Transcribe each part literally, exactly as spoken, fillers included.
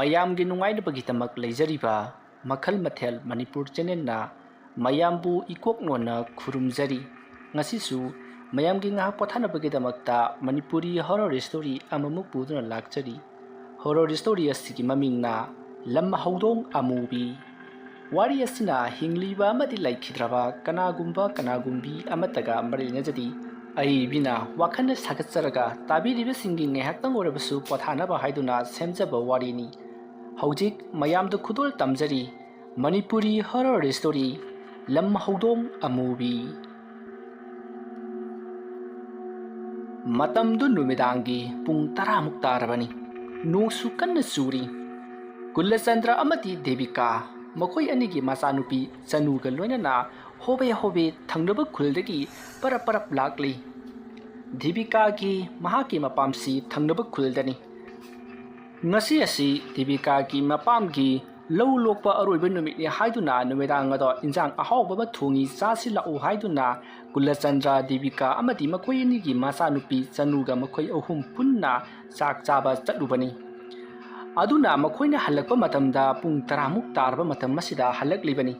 ꯃꯌꯥꯝꯒꯤ ꯅꯨꯡꯉꯥꯏꯅꯕꯒꯤꯗꯃꯛ ꯂꯩꯖꯔꯤꯕ ꯃꯈꯜ ꯃꯊꯦꯜ ꯃꯅꯤꯄꯨꯔ ꯆꯦꯅꯦꯜꯅ ꯃꯌꯥꯝꯕꯨ ꯏꯀꯣꯛ ꯅꯣꯟꯅ ꯈꯨꯔꯨꯝꯖꯔꯤ꯫ ꯉꯁꯤꯁꯨ ꯃꯌꯥꯝꯒꯤ ꯉꯥꯏꯍꯥꯛ ꯄꯣꯊꯥꯅꯕꯒꯤꯗꯃꯛꯇ ꯃꯅꯤꯄꯨꯔꯤ ꯍꯣꯔꯣꯔ ꯁ꯭ꯇꯣꯔꯤ ꯑꯃꯃꯨꯛ ꯄꯨꯗꯨꯅ ꯂꯥꯛꯆꯔꯤ꯫ ꯍꯣꯔꯣꯔ ꯁ꯭ꯇꯣꯔꯤ ꯑꯁꯤꯒꯤ ꯃꯃꯤꯡꯅ ꯂꯝ ꯍꯧꯗꯣꯡ ꯑꯃꯨꯕꯤ꯫ ꯋꯥꯔꯤ ꯑꯁꯤꯅ ꯍꯤꯡꯂꯤꯕ ꯑꯃꯗꯤ ꯂꯩꯈꯤꯗ꯭ꯔꯕ ꯀꯅꯥꯒꯨꯝꯕ ꯀꯅꯥꯒꯨꯝꯕꯤ ꯑꯃꯠꯇꯒ ꯃꯔꯤ ꯂꯩꯅꯖꯗꯦ꯫ ꯑꯏꯕꯤꯅ ꯋꯥꯈꯜꯅ ꯁꯥꯒꯠꯆꯔꯒ ꯇꯥꯕꯤꯔꯤꯕꯁꯤꯡꯒꯤ ꯉꯥꯏꯍꯥꯛꯇꯪ ꯑꯣꯏꯔꯕꯁꯨ ꯄꯣꯊꯥꯅꯕ ꯍꯥꯏꯗꯨꯅ ꯁꯦꯝꯖꯕ ꯋꯥꯔꯤꯅꯤ꯫ ꯍꯧꯖꯤꯛ ꯃꯌꯥꯝꯗ ꯈꯨꯗꯣꯜ ꯇꯝꯖꯔꯤ ꯃꯅꯤꯄꯨꯔꯤ ꯍꯣꯔꯣꯔ ꯁ꯭ꯇꯣꯔꯤ ꯂꯝ ꯍꯧꯗꯣꯡ ꯑꯃꯨꯕꯤ꯫ ꯃꯇꯝꯗꯨ ꯅꯨꯃꯤꯗꯥꯡꯒꯤ ꯄꯨꯡ ꯇꯔꯥꯃꯨꯛ ꯇꯥꯔꯕꯅꯤ꯫ ꯅꯣꯡꯁꯨ ꯀꯟꯅ ꯆꯨꯔꯤ꯫ ꯀꯨꯂꯆꯟꯗ꯭ꯔ ꯑꯃꯗꯤ ꯗꯦꯕꯤꯀꯥ, ꯃꯈꯣꯏ ꯑꯅꯤꯒꯤ ꯃꯆꯥꯅꯨꯄꯤ ꯆꯅꯨꯒ ꯂꯣꯏꯅꯅ ꯍꯣꯕꯦ ꯍꯣꯕꯦ ꯊꯪꯅꯕ ꯈꯨꯜꯗꯒꯤ ꯄꯔꯞ ꯄꯔꯞ ꯂꯥꯛꯂꯤ꯫ ꯗꯦꯕꯤꯀꯥꯒꯤ ꯃꯍꯥꯛꯀꯤ ꯃꯄꯥꯝꯁꯤ ꯊꯪꯅꯕ ꯈꯨꯜꯗꯅꯤ꯫ ꯉꯁꯤ ꯑꯁꯤ ꯗꯦꯕꯤꯀꯥꯒꯤ ꯃꯄꯥꯝꯒꯤ ꯂꯧ ꯂꯣꯛꯄ ꯑꯔꯣꯏꯕ ꯅꯨꯃꯤꯠꯅꯤ ꯍꯥꯏꯗꯨꯅ ꯅꯨꯃꯤꯗꯥꯡ ꯑꯗꯣ ꯏꯟꯖꯥꯡ ꯑꯍꯥꯎꯕ ꯑꯃ ꯊꯣꯡꯉꯤ, ꯆꯥꯁꯤ ꯂꯥꯛꯎ ꯍꯥꯏꯗꯨꯅ ꯀꯨꯂꯆꯟꯗ꯭ꯔ, ꯗꯦꯕꯤꯀꯥ ꯑꯃꯗꯤ ꯃꯈꯣꯏ ꯑꯅꯤꯒꯤ ꯃꯆꯥꯅꯨꯄꯤ ꯆꯅꯨꯒ ꯃꯈꯣꯏ ꯑꯍꯨꯝ ꯄꯨꯟꯅ ꯆꯥꯛ ꯆꯥꯕ ꯆꯠꯂꯨꯕꯅꯤ꯫ ꯑꯗꯨꯅ ꯃꯈꯣꯏꯅ ꯍꯜꯂꯛꯄ ꯃꯇꯝꯗ ꯄꯨꯡ ꯇꯔꯥꯃꯨꯛ ꯇꯥꯔꯕ ꯃꯇꯝ ꯑꯁꯤꯗ ꯍꯜꯂꯛꯂꯤꯕꯅꯤ꯫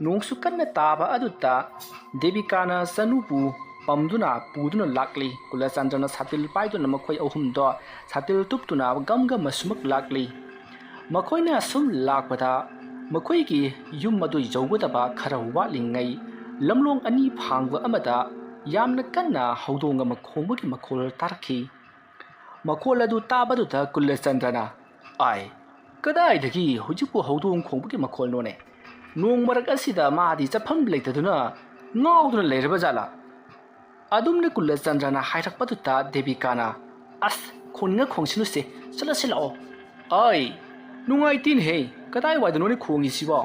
ꯅꯣꯡꯁꯨ ꯀꯟꯅ ꯇꯥꯕ ꯑꯗꯨꯗ ꯗꯦꯕꯤꯀꯥꯅ ꯆꯅꯨꯕꯨ ꯄꯝꯗꯨꯅ ꯄꯨꯗꯨꯅ ꯂꯥꯛꯂꯤ꯫ ꯀꯨꯂꯆꯟꯗ꯭ꯔꯅ ꯁꯥꯇꯤꯜ ꯄꯥꯏꯗꯨꯅ ꯃꯈꯣꯏ ꯑꯍꯨꯝꯗꯣ ꯁꯥꯇꯤꯜ ꯇꯨꯞꯇꯨꯅ ꯒꯝ ꯒꯝ ꯑꯁꯨꯃꯛ ꯂꯥꯛꯂꯤ꯫ ꯃꯈꯣꯏꯅ ꯑꯁꯨꯝ ꯂꯥꯛꯄꯗ ꯃꯈꯣꯏꯒꯤ ꯌꯨꯝ ꯑꯗꯨ ꯌꯧꯒꯗꯕ ꯈꯔ ꯋꯥꯠꯂꯤꯉꯩ ꯂꯝꯂꯣꯡ ꯑꯅꯤ ꯐꯥꯡꯕ ꯑꯃꯗ ꯌꯥꯝꯅ ꯀꯟꯅ ꯍꯧꯗꯣꯡ ꯑꯃ ꯈꯣꯡꯕꯒꯤ ꯃꯈꯣꯜ ꯇꯥꯔꯛꯈꯤ꯫ ꯃꯈꯣꯜ ꯑꯗꯨ ꯇꯥꯕꯗꯨꯗ ꯀꯨꯂꯆꯟꯗ꯭ꯔꯅ, "ꯑꯥꯏ, ꯀꯗꯥꯏꯗꯒꯤ ꯍꯧꯖꯤꯛꯄꯨ ꯍꯧꯗꯣꯡ ꯈꯣꯡꯕꯒꯤ ꯃꯈꯣꯜꯅꯣꯅꯦ? ꯅꯣꯡ ꯃꯔꯛ ꯑꯁꯤꯗ ꯃꯥꯗꯤ ꯆꯠꯐꯝ ꯂꯩꯇꯗꯨꯅ ꯉꯥꯎꯗꯨꯅ ꯂꯩꯔꯕ ꯖꯥꯠꯂꯥ?" ꯑꯗꯨꯝꯅ ꯀꯨꯂꯆꯟꯗ꯭ꯔꯅ ꯍꯥꯏꯔꯛꯄꯗꯨꯗ ꯗꯦꯕꯤꯀꯥꯅ, "ꯑꯁ, ꯈꯣꯡꯅꯤꯡꯉ ꯈꯣꯡꯁꯤꯅꯨꯁꯦ, ꯆꯠꯂꯁꯤ ꯂꯥꯛꯑꯣ꯫ ꯑꯩ, ꯅꯨꯡꯉꯥꯏꯇꯦꯅꯦꯍꯦ, ꯀꯗꯥꯏꯋꯥꯏꯗꯅꯣꯅꯦ ꯈꯣꯡꯉꯤꯁꯤꯕꯣ?"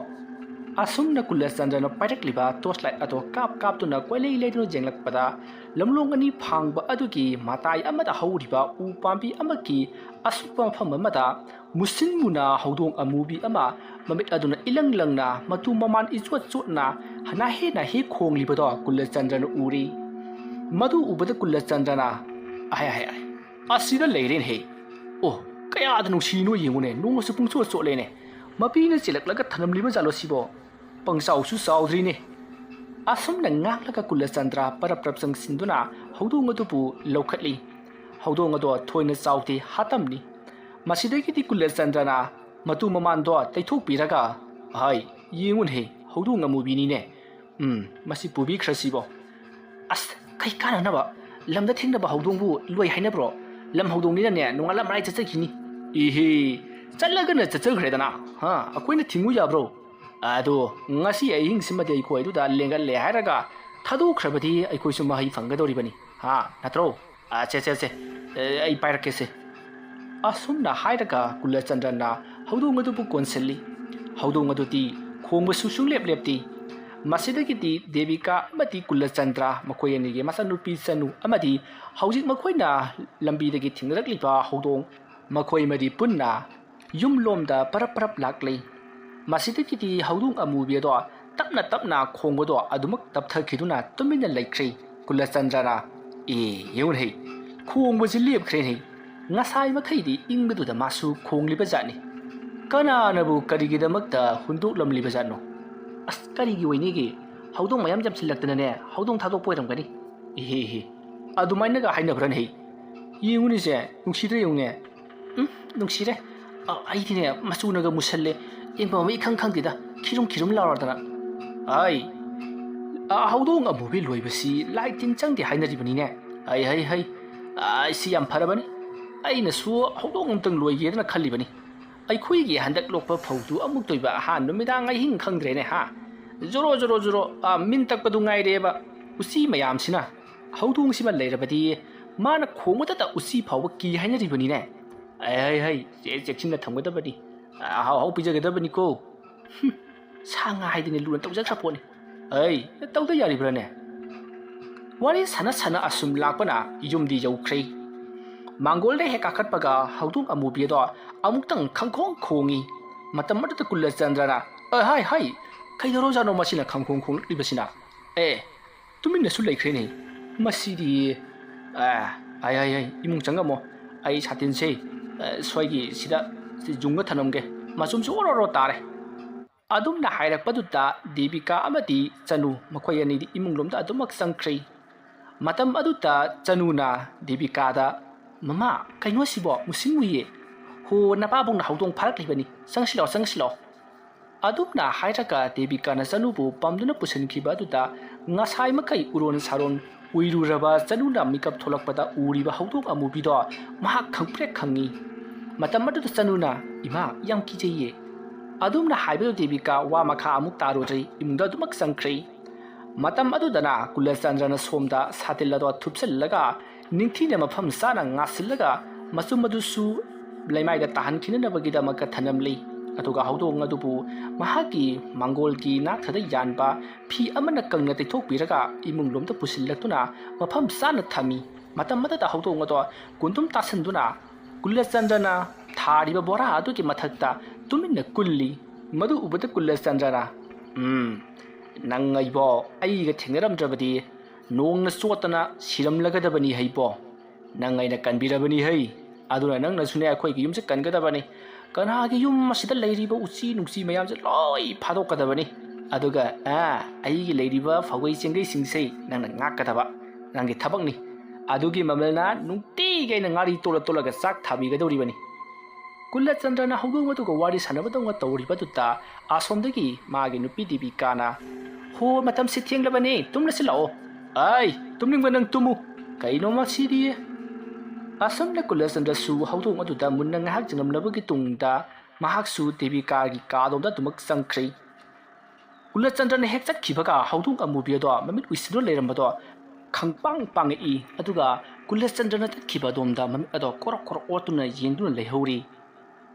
ꯑꯁꯨꯝꯅ ꯀꯨꯂꯆꯟꯗ꯭ꯔꯅ ꯄꯥꯏꯔꯛꯂꯤꯕ ꯇꯣꯔꯆ ꯂꯥꯏꯠ ꯑꯗꯣ ꯀꯥꯞ ꯀꯥꯞꯇꯨꯅ ꯀꯣꯏꯂꯩ ꯂꯩꯗꯨꯅ ꯌꯦꯡꯂꯛꯄꯗ ꯂꯝꯂꯣꯡ ꯑꯅꯤ ꯐꯥꯡꯕ ꯑꯗꯨꯒꯤ ꯃꯇꯥꯏ ꯑꯃꯗ ꯍꯧꯔꯤꯕ ꯎ ꯄꯥꯝꯕꯤ ꯑꯃꯒꯤ ꯑꯁꯨꯛꯄ ꯃꯐꯝ ꯑꯃꯗ ꯃꯨꯁꯤꯟ ꯃꯨꯅ ꯍꯧꯗꯣꯡ ꯑꯃꯨꯕꯤ ꯑꯃ, ꯃꯃꯤꯠ ꯑꯗꯨꯅ ꯏꯂꯪ ꯂꯪꯅ, ꯃꯇꯨ ꯃꯃꯥꯟ ꯏꯆꯣꯠ ꯆꯣꯠꯅ, ꯅꯥꯍꯦ ꯅꯥꯍꯦ ꯈꯣꯡꯂꯤꯕꯗꯣ ꯀꯨꯂꯆꯟꯗ꯭ꯔꯅ ꯎꯔꯤ꯫ ꯃꯗꯨ ꯎꯕꯗ ꯀꯨꯂꯆꯟꯗ꯭ꯔꯅ, "ꯑꯍꯥꯏ, ꯑꯍꯥꯏ, ꯑꯍꯥꯏ, ꯑꯁꯤꯗ ꯂꯩꯔꯦꯅꯦꯍꯦ꯫ ꯑꯣ, ꯀꯌꯥꯗ ꯅꯨꯡꯁꯤꯅꯣ ꯌꯦꯡꯉꯨꯅꯦ, ꯅꯣꯡꯃꯁꯨ ꯄꯨꯡꯆꯣꯠ ꯆꯣꯠꯂꯦꯅꯦ꯫ ꯃꯄꯤꯅ ꯆꯦꯜꯂꯛꯂꯒ ꯊꯅꯝꯂꯤꯕ ꯖꯥꯠꯂꯣ ꯁꯤꯕꯣ? ꯄꯪꯆꯥꯎꯁꯨ ꯆꯥꯎꯗ꯭ꯔꯤꯅꯦ꯫ ꯑꯁꯨꯝꯅ ꯉꯥꯡꯂꯒ ꯀꯨꯂꯆꯟꯗ꯭ꯔ ꯄꯔꯞ ꯄꯔꯞ ꯆꯪꯁꯤꯟꯗꯨꯅ ꯍꯧꯗꯣꯡ ꯑꯗꯨꯕꯨ ꯂꯧꯈꯠꯂꯤ꯫ ꯍꯧꯗꯣꯡ ꯑꯗꯣ ꯊꯣꯏꯅ ꯆꯥꯎꯗꯦ, ꯍꯥꯇꯝꯅꯤ꯫ ꯃꯁꯤꯗꯒꯤꯗꯤ ꯀꯨꯂꯆꯟꯗ꯭ꯔꯅ ꯃꯇꯨ ꯃꯃꯥꯟꯗꯣ ꯇꯩꯊꯣꯛꯄꯤꯔꯒ, "ꯍꯥꯏ, ꯌꯦꯡꯉꯨꯅꯦꯍꯦ, ꯍꯧꯗꯣꯡ ꯑꯃꯨꯕꯤꯅꯤꯅꯦ꯫ ꯎꯝ, ꯃꯁꯤ ꯄꯨꯕꯤꯈ꯭ꯔꯁꯤꯕꯣ꯫ ꯑꯁ, ꯀꯩ ꯀꯥꯟꯅꯅꯕ? ꯂꯝꯗ ꯊꯦꯡꯅꯕ ꯍꯧꯗꯣꯡꯕꯨ ꯂꯣꯏ ꯍꯥꯏꯅꯕ꯭ꯔꯣ? ꯂꯝ ꯍꯧꯗꯣꯡꯅꯤꯅꯅꯦ, ꯅꯣꯡꯉꯥꯜꯂꯝ ꯃꯔꯥꯏ ꯆꯠꯆꯈꯤꯅꯤ꯫" "ꯏꯍꯦ, ꯆꯠꯂꯒꯅ ꯆꯠꯆꯈ꯭ꯔꯦꯗꯅ, ꯍꯥ, ꯑꯩꯈꯣꯏꯅ ꯊꯤꯡꯉꯨ ꯌꯥꯕ꯭ꯔꯣ? ꯑꯗꯣ ꯉꯁꯤ ꯑꯍꯤꯡꯁꯤꯃꯗꯤ ꯑꯩꯈꯣꯏ ꯑꯗꯨꯗ ꯂꯦꯡꯒꯜꯂꯦ ꯍꯥꯏꯔꯒ ꯊꯥꯗꯣꯛꯈ꯭ꯔꯕꯗꯤ ꯑꯩꯈꯣꯏꯁꯨ ꯃꯍꯩ ꯐꯪꯒꯗꯧꯔꯤꯕꯅꯤ, ꯍꯥ, ꯅꯠꯇ꯭ꯔꯣ? ꯑ, ꯁꯦ, ꯁꯦ, ꯁꯦ, ꯑꯦ, ꯑꯩ ꯄꯥꯏꯔꯛꯀꯦꯁꯦ꯫" ꯑꯁꯨꯝꯅ ꯍꯥꯏꯔꯒ ꯀꯨꯂꯆꯟꯗ꯭ꯔꯅ ꯍꯧꯗꯣꯡ ꯑꯗꯨꯕꯨ ꯀꯣꯟꯁꯤꯜꯂꯤ꯫ ꯍꯧꯗꯣꯡ ꯑꯗꯨꯗꯤ ꯈꯣꯡꯕꯁꯨ ꯁꯨꯡꯂꯦꯞ ꯂꯦꯞꯇꯦ꯫ ꯃꯁꯤꯗꯒꯤꯗꯤ ꯗꯦꯕꯤꯀꯥ ꯑꯃꯗꯤ ꯀꯨꯂꯆꯟꯗ꯭ꯔ, ꯃꯈꯣꯏ ꯑꯅꯤꯒꯤ ꯃꯆꯥꯅꯨꯄꯤ ꯆꯅꯨ ꯑꯃꯗꯤ ꯍꯧꯖꯤꯛ ꯃꯈꯣꯏꯅ ꯂꯝꯕꯤꯗꯒꯤ ꯊꯦꯡꯅꯔꯛꯂꯤꯕ ꯍꯧꯗꯣꯡ, ꯃꯈꯣꯏ ꯃꯔꯤ ꯄꯨꯟꯅ ꯌꯨꯝꯂꯣꯝꯗ ꯄꯔꯞ ꯄꯔꯞ ꯂꯥꯛꯂꯤ꯫ ꯃꯁꯤꯗꯒꯤꯗꯤ ꯍꯧꯗꯣꯡ ꯑꯃꯨꯕꯤ ꯑꯗꯣ ꯇꯞꯅ ꯇꯞꯅ ꯈꯣꯡꯕꯗꯣ ꯑꯗꯨꯃꯛ ꯇꯞꯊꯈꯤꯗꯨꯅ ꯇꯨꯃꯤꯟꯅ ꯂꯩꯈ꯭ꯔꯦ꯫ ꯀꯨꯂꯆꯟꯗ꯭ꯔꯅ, "ꯑꯦ, ꯌꯦꯡꯉꯨꯅꯦꯍꯦ, ꯈꯣꯡꯕꯁꯤ ꯂꯦꯞꯈ꯭ꯔꯦꯅꯦ꯫ ꯉꯁꯥꯏ ꯃꯈꯩꯗꯤ ꯏꯪꯕꯗꯨꯗ ꯃꯥꯁꯨ ꯈꯣꯡꯂꯤꯕ ꯖꯥꯠꯅꯤ꯫ ꯀꯅꯥꯅꯕꯨ ꯀꯔꯤꯒꯤꯗꯃꯛꯇ ꯍꯨꯟꯗꯣꯛꯂꯝꯂꯤꯕ ꯖꯥꯠꯅꯣ? ꯑꯁ, ꯀꯔꯤꯒꯤ ꯑꯣꯏꯅꯤꯒꯦ? ꯍꯧꯗꯣꯡ ꯃꯌꯥꯝ ꯌꯥꯝꯁꯤꯜꯂꯛꯇꯅꯅꯦ, ꯍꯧꯗꯣꯡ ꯊꯥꯗꯣꯛꯄ ꯑꯣꯏꯔꯝꯒꯅꯤ꯫" "ꯏꯍꯦ, ꯏꯍꯦ, ꯑꯗꯨꯃꯥꯏꯅꯒ ꯍꯥꯏꯅꯕ꯭ꯔꯅꯦꯍꯦ? ꯌꯦꯡꯉꯨꯅꯦꯁꯦ, ꯅꯨꯡꯁꯤꯗ꯭ꯔꯦ ꯌꯦꯡꯉꯨꯅꯦ꯫ ꯎꯝ, ꯅꯨꯡꯁꯤꯔꯦ꯫ ꯑ, ꯑꯩꯗꯤꯅꯦ, ꯃꯆꯨꯅꯒ ꯃꯨꯁꯜꯂꯦ꯫ ꯌꯦꯡꯐꯝ ꯑꯃ ꯏꯈꯪ ꯈꯪꯗꯦꯗ, ꯈꯤꯔꯨꯝ ꯈꯤꯔꯨꯝ ꯂꯥꯎꯔꯗꯅ꯫ ꯑꯩ, ꯑ, ꯍꯧꯗꯣꯡ ꯑꯃꯨꯕꯤ ꯂꯣꯏꯕꯁꯤ ꯂꯥꯏ ꯇꯤꯟ ꯆꯪꯗꯦ ꯍꯥꯏꯅꯔꯤꯕꯅꯤꯅꯦ꯫ ꯍꯩ, ꯍꯩ, ꯍꯩ꯫ ꯑ, ꯁꯤ ꯌꯥꯝ ꯐꯔꯕꯅꯤ꯫ ꯑꯩꯅꯁꯨ ꯍꯧꯗꯣꯡ ꯑꯃꯇꯪ ꯂꯣꯏꯒꯦꯗꯅ ꯈꯜꯂꯤꯕꯅꯤ꯫ ꯑꯩꯈꯣꯏꯒꯤ ꯍꯟꯗꯛ ꯂꯣꯛꯄ ꯐꯧꯗꯨ ꯑꯃꯨꯛꯇꯣꯏꯕ ꯑꯍꯥꯟ ꯅꯨꯃꯤꯗꯥꯡ ꯑꯍꯤꯡ ꯈꯪꯗ꯭ꯔꯦꯅꯦ, ꯍꯥ? ꯖꯣꯔꯣ, ꯖꯣꯔꯣ, ꯖꯣꯔꯣ, ꯑ, ꯃꯤꯟ ꯇꯛꯄꯗꯨ ꯉꯥꯏꯔꯦꯕ꯫ ꯎꯆꯤ ꯃꯌꯥꯝꯁꯤꯅ꯫ ꯍꯧꯗꯣꯡꯁꯤꯃ ꯂꯩꯔꯕꯗꯤ ꯃꯥꯅ ꯈꯣꯡꯕꯗꯇ ꯎꯆꯤ ꯐꯥꯎꯕ ꯀꯤ ꯍꯥꯏꯅꯔꯤꯕꯅꯤꯅꯦ꯫ ꯑꯩ, ꯍꯩ, ꯍꯩ, ꯆꯦ-, ꯆꯦꯛꯁꯤꯟꯅ ꯊꯝꯒꯗꯕꯅꯤ꯫ ꯑꯍꯥꯎ ꯑꯍꯥꯎ ꯄꯤꯖꯒꯗꯕꯅꯤꯀꯣ꯫ ꯍꯨꯝ, ꯁꯥ ꯉꯥ ꯍꯥꯏꯗꯅ ꯂꯨꯅ ꯇꯧꯖꯈ꯭ꯔ ꯄꯣꯠꯅꯤ꯫ ꯑꯩ, ꯇꯧꯗ ꯌꯥꯔꯤꯕ꯭ꯔꯥꯅꯦ? ꯋꯥꯔꯤ ꯁꯥꯟꯅ ꯁꯥꯟꯅ ꯑꯁꯨꯝ ꯂꯥꯛꯄꯅ ꯌꯨꯝꯗꯤ ꯌꯧꯈ꯭ꯔꯦ꯫ ꯃꯥꯡꯒꯣꯜꯗ ꯍꯦꯛ ꯀꯥꯈꯠꯄꯒ ꯍꯧꯗꯣꯡ ꯑꯃꯨꯕꯤ ꯑꯗꯣ ꯑꯃꯨꯛꯇꯪ ꯈꯪꯈꯣꯡ ꯈꯣꯡꯉꯤ꯫ ꯃꯇꯝ ꯑꯗꯨꯗ ꯀꯨꯂꯆꯟꯗ꯭ꯔꯅ, "ꯑ, ꯍꯥꯏ, ꯍꯥꯏ, ꯀꯩꯗꯧꯔꯖꯥꯠꯅꯣ ꯃꯁꯤꯅ ꯈꯪꯈꯣꯡ ꯈꯣꯡꯂꯛꯂꯤꯕꯁꯤꯅ? ꯑꯦ, ꯇꯨꯃꯤꯟꯅꯁꯨ ꯂꯩꯈ꯭ꯔꯦꯅꯦ꯫ ꯃꯁꯤꯗꯤ, ꯑ, ꯍꯥꯏ, ꯍꯥꯏ, ꯍꯥꯏ, ꯏꯃꯨꯡ ꯆꯪꯉꯝꯃꯣ꯫ ꯑꯩ ꯁꯥꯇꯤꯟꯁꯦ "ꯑ, ꯁ꯭ꯋꯥꯏꯒꯤ ꯁꯤꯗ ꯁꯤ ꯌꯨꯡꯉ ꯊꯅꯝꯒꯦ, ꯃꯆꯨꯝꯁꯨ ꯑꯣꯔꯣ ꯑꯣꯔꯣ ꯇꯥꯔꯦ"꯫ ꯑꯗꯨꯝꯅ ꯍꯥꯏꯔꯛꯄꯗꯨꯗ ꯗꯦꯕꯤꯀꯥ ꯑꯃꯗꯤ ꯆꯅꯨ ꯃꯈꯣꯏ ꯑꯅꯤꯗꯤ ꯏꯃꯨꯡ ꯂꯣꯝꯗ ꯑꯗꯨꯃꯛ ꯆꯪꯈ꯭ꯔꯦ꯫ ꯃꯇꯝ ꯑꯗꯨꯗ ꯆꯅꯨꯅ ꯗꯦꯕꯤꯀꯥꯗ, "ꯃꯃꯥ, ꯀꯩꯅꯣ ꯁꯤꯕꯣ? ꯃꯨꯁꯤꯟ ꯃꯨꯏꯌꯦ꯫ ꯍꯣ, ꯅꯄꯥꯕꯨꯡꯅ ꯍꯧꯗꯣꯡ ꯐꯥꯔꯛꯂꯤꯕꯅꯤ꯫ ꯆꯪꯁꯤꯜꯂꯛꯑꯣ, ꯆꯪꯁꯤꯜꯂꯛꯑꯣ"꯫ ꯑꯗꯨꯝꯅ ꯍꯥꯏꯔꯒ ꯗꯦꯕꯤꯀꯥꯅ ꯆꯅꯨꯕꯨ ꯄꯝꯗꯨꯅ ꯄꯨꯁꯤꯟꯈꯤꯕ ꯑꯗꯨꯗ ꯉꯁꯥꯏ ꯃꯈꯩ ꯎꯔꯣꯟ ꯁꯥꯔꯣꯟ ꯎꯏꯔꯨꯔꯕ ꯆꯅꯨꯅ ꯃꯤꯀꯞ ꯊꯣꯛꯂꯛꯄꯗ ꯎꯔꯤꯕ ꯍꯧꯗꯣꯡ ꯑꯃꯨꯕꯤꯗꯣ ꯃꯍꯥꯛ ꯈꯪꯄ꯭ꯔꯦꯛ ꯈꯪꯉꯤ꯫ ꯃꯇꯝ ꯑꯗꯨꯗ ꯆꯅꯨꯅ, "ꯏꯃꯥ, ꯌꯥꯝ ꯀꯤꯖꯩꯌꯦ"꯫ ꯑꯗꯨꯝꯅ ꯍꯥꯏꯕꯗꯨ ꯗꯦꯕꯤꯀꯥ ꯋꯥ ꯃꯈꯥ ꯑꯃꯨꯛ ꯇꯥꯔꯨꯗ꯭ꯔꯤ, ꯏꯃꯨꯡꯗ ꯑꯗꯨꯃꯛ ꯆꯪꯈ꯭ꯔꯦ꯫ ꯃꯇꯝ ꯑꯗꯨꯗꯅ ꯀꯨꯂꯆꯟꯗ꯭ꯔꯅ ꯁꯣꯝꯗ ꯁꯥꯇꯤꯜ ꯑꯗꯣ ꯊꯨꯞꯆꯜꯂꯒ ꯅꯤꯡꯊꯤꯅ ꯃꯐꯝ ꯆꯥꯅ ꯉꯥꯁꯤꯜꯂꯒ ꯃꯆꯨꯝ ꯑꯗꯨꯁꯨ ꯂꯩꯃꯥꯏꯗ ꯇꯥꯍꯟꯈꯤꯅꯅꯕꯒꯤꯗꯃꯛꯇ ꯊꯅꯝꯂꯤ꯫ ꯑꯗꯨꯒ ꯍꯧꯗꯣꯡ ꯑꯗꯨꯕꯨ ꯃꯍꯥꯛꯀꯤ ꯃꯥꯡꯒꯣꯜꯒꯤ ꯅꯥꯛꯊꯗ ꯌꯥꯟꯕ ꯐꯤ ꯑꯃꯅ ꯀꯪꯅ ꯇꯩꯊꯣꯛꯄꯤꯔꯒ ꯏꯃꯨꯡ ꯂꯣꯝꯗ ꯄꯨꯁꯤꯜꯂꯛꯇꯨꯅ ꯃꯐꯝ ꯆꯥꯅ ꯊꯝꯃꯤ꯫ ꯃꯇꯝ ꯑꯗꯨꯗ ꯍꯧꯗꯣꯡ ꯑꯗꯣ ꯀꯨꯟꯗꯨꯝ ꯇꯥꯁꯤꯟꯗꯨꯅ ꯀꯨꯂꯆꯟꯗ꯭ꯔꯅ ꯊꯥꯔꯤꯕ ꯕꯣꯔꯥ ꯑꯗꯨꯒꯤ ꯃꯊꯛꯇ ꯇꯨꯃꯤꯟꯅ ꯀꯨꯜꯂꯤ꯫ ꯃꯗꯨ ꯎꯕꯗ ꯀꯨꯂꯆꯟꯗ꯭ꯔꯅ, "ꯎꯝ, ꯅꯪ ꯑꯩꯕꯣ ꯑꯩꯒ ꯊꯦꯡꯅꯔꯝꯗ꯭ꯔꯕꯗꯤ ꯅꯣꯡꯅ ꯆꯣꯠꯇꯅ ꯁꯤꯔꯝꯂꯒꯗꯕꯅꯤ ꯍꯩꯕꯣ꯫ ꯅꯪ ꯑꯩꯅ ꯀꯟꯕꯤꯔꯕꯅꯤ ꯍꯩ꯫ ꯑꯗꯨꯅ ꯅꯪꯅꯁꯨꯅꯦ ꯑꯩꯈꯣꯏꯒꯤ ꯌꯨꯝꯁꯦ ꯀꯟꯒꯗꯕꯅꯤ꯫ ꯀꯅꯥꯒꯤ ꯌꯨꯝ ꯑꯁꯤꯗ ꯂꯩꯔꯤꯕ ꯎꯆꯤ ꯅꯨꯡꯆꯤ ꯃꯌꯥꯝꯁꯦ ꯂꯣꯏ ꯐꯥꯗꯣꯛꯀꯗꯕꯅꯤ꯫ ꯑꯗꯨꯒ, ꯑ, ꯑꯩꯒꯤ ꯂꯩꯔꯤꯕ ꯐꯧꯒꯩ ꯆꯦꯡꯒꯩꯁꯤꯡꯁꯦ ꯅꯪꯅ ꯉꯥꯛꯀꯗꯕ꯫ ꯅꯪꯒꯤ ꯊꯕꯛꯅꯤ꯫ ꯑꯗꯨꯒꯤ ꯃꯃꯜꯅ ꯅꯨꯡꯇꯤꯒꯤ ꯑꯩꯅ ꯉꯥꯔꯤ ꯇꯣꯠꯂ ꯇꯣꯠꯂꯒ ꯆꯥꯛ ꯊꯥꯕꯤꯒꯗꯧꯔꯤꯕꯅꯤ"꯫ ꯀꯨꯂꯆꯟꯗ꯭ꯔꯅ ꯍꯧꯗꯣꯡ ꯑꯗꯨꯒ ꯋꯥꯔꯤ ꯁꯥꯟꯅꯕꯗꯧꯅ ꯇꯧꯔꯤꯕꯗꯨꯗ ꯑꯁꯣꯝꯗꯒꯤ ꯃꯥꯒꯤ ꯅꯨꯄꯤ ꯗꯦꯕꯤꯀꯥꯅ, "ꯍꯣ, ꯃꯇꯝꯁꯤ ꯊꯦꯡꯂꯕꯅꯤ, ꯇꯨꯝꯂꯁꯤ ꯂꯥꯛꯑꯣ"꯫ "ꯑꯩ ꯇꯨꯝꯅꯤꯡꯕ ꯅꯪ ꯇꯨꯝꯃꯨ꯫ ꯀꯩꯅꯣ ꯃꯁꯤꯗꯤ"꯫ ꯑꯁꯨꯝꯅ ꯀꯨꯂꯆꯟꯗ꯭ꯔꯁꯨ ꯍꯧꯗꯣꯡ ꯑꯗꯨꯗ ꯃꯨꯟꯅ ꯉꯥꯏꯍꯥꯛ ꯆꯪꯂꯝꯂꯕꯒꯤ ꯇꯨꯡꯗ ꯃꯍꯥꯛꯁꯨ ꯗꯦꯕꯤꯀꯥꯒꯤ ꯀꯥꯗꯣꯝꯗ ꯑꯗꯨꯃꯛ ꯆꯪꯈ꯭ꯔꯦ꯫ ꯀꯨꯂꯆꯟꯗ꯭ꯔꯅ ꯍꯦꯛ ꯆꯠꯈꯤꯕꯒ ꯍꯧꯗꯣꯡ ꯑꯃꯨꯕꯤ ꯑꯗꯣ ꯃꯃꯤꯠ ꯎꯏꯁꯤꯟꯗꯨꯅ ꯂꯩꯔꯝꯕꯗꯣ ꯈꯪꯄꯥꯡ ꯄꯥꯡꯉꯛꯏ꯫ ꯑꯗꯨꯒ ꯀꯨꯂꯆꯟꯗ꯭ꯔꯅ ꯆꯠꯈꯤꯕ ꯑꯗꯣꯝꯗ ꯃꯃꯤꯠ ꯑꯗꯣ ꯀꯣꯔꯣꯛ ꯀꯣꯔꯣꯛ ꯑꯣꯠꯇꯨꯅ ꯌꯦꯡꯗꯨꯅ ꯂꯩꯍꯧꯔꯤ꯫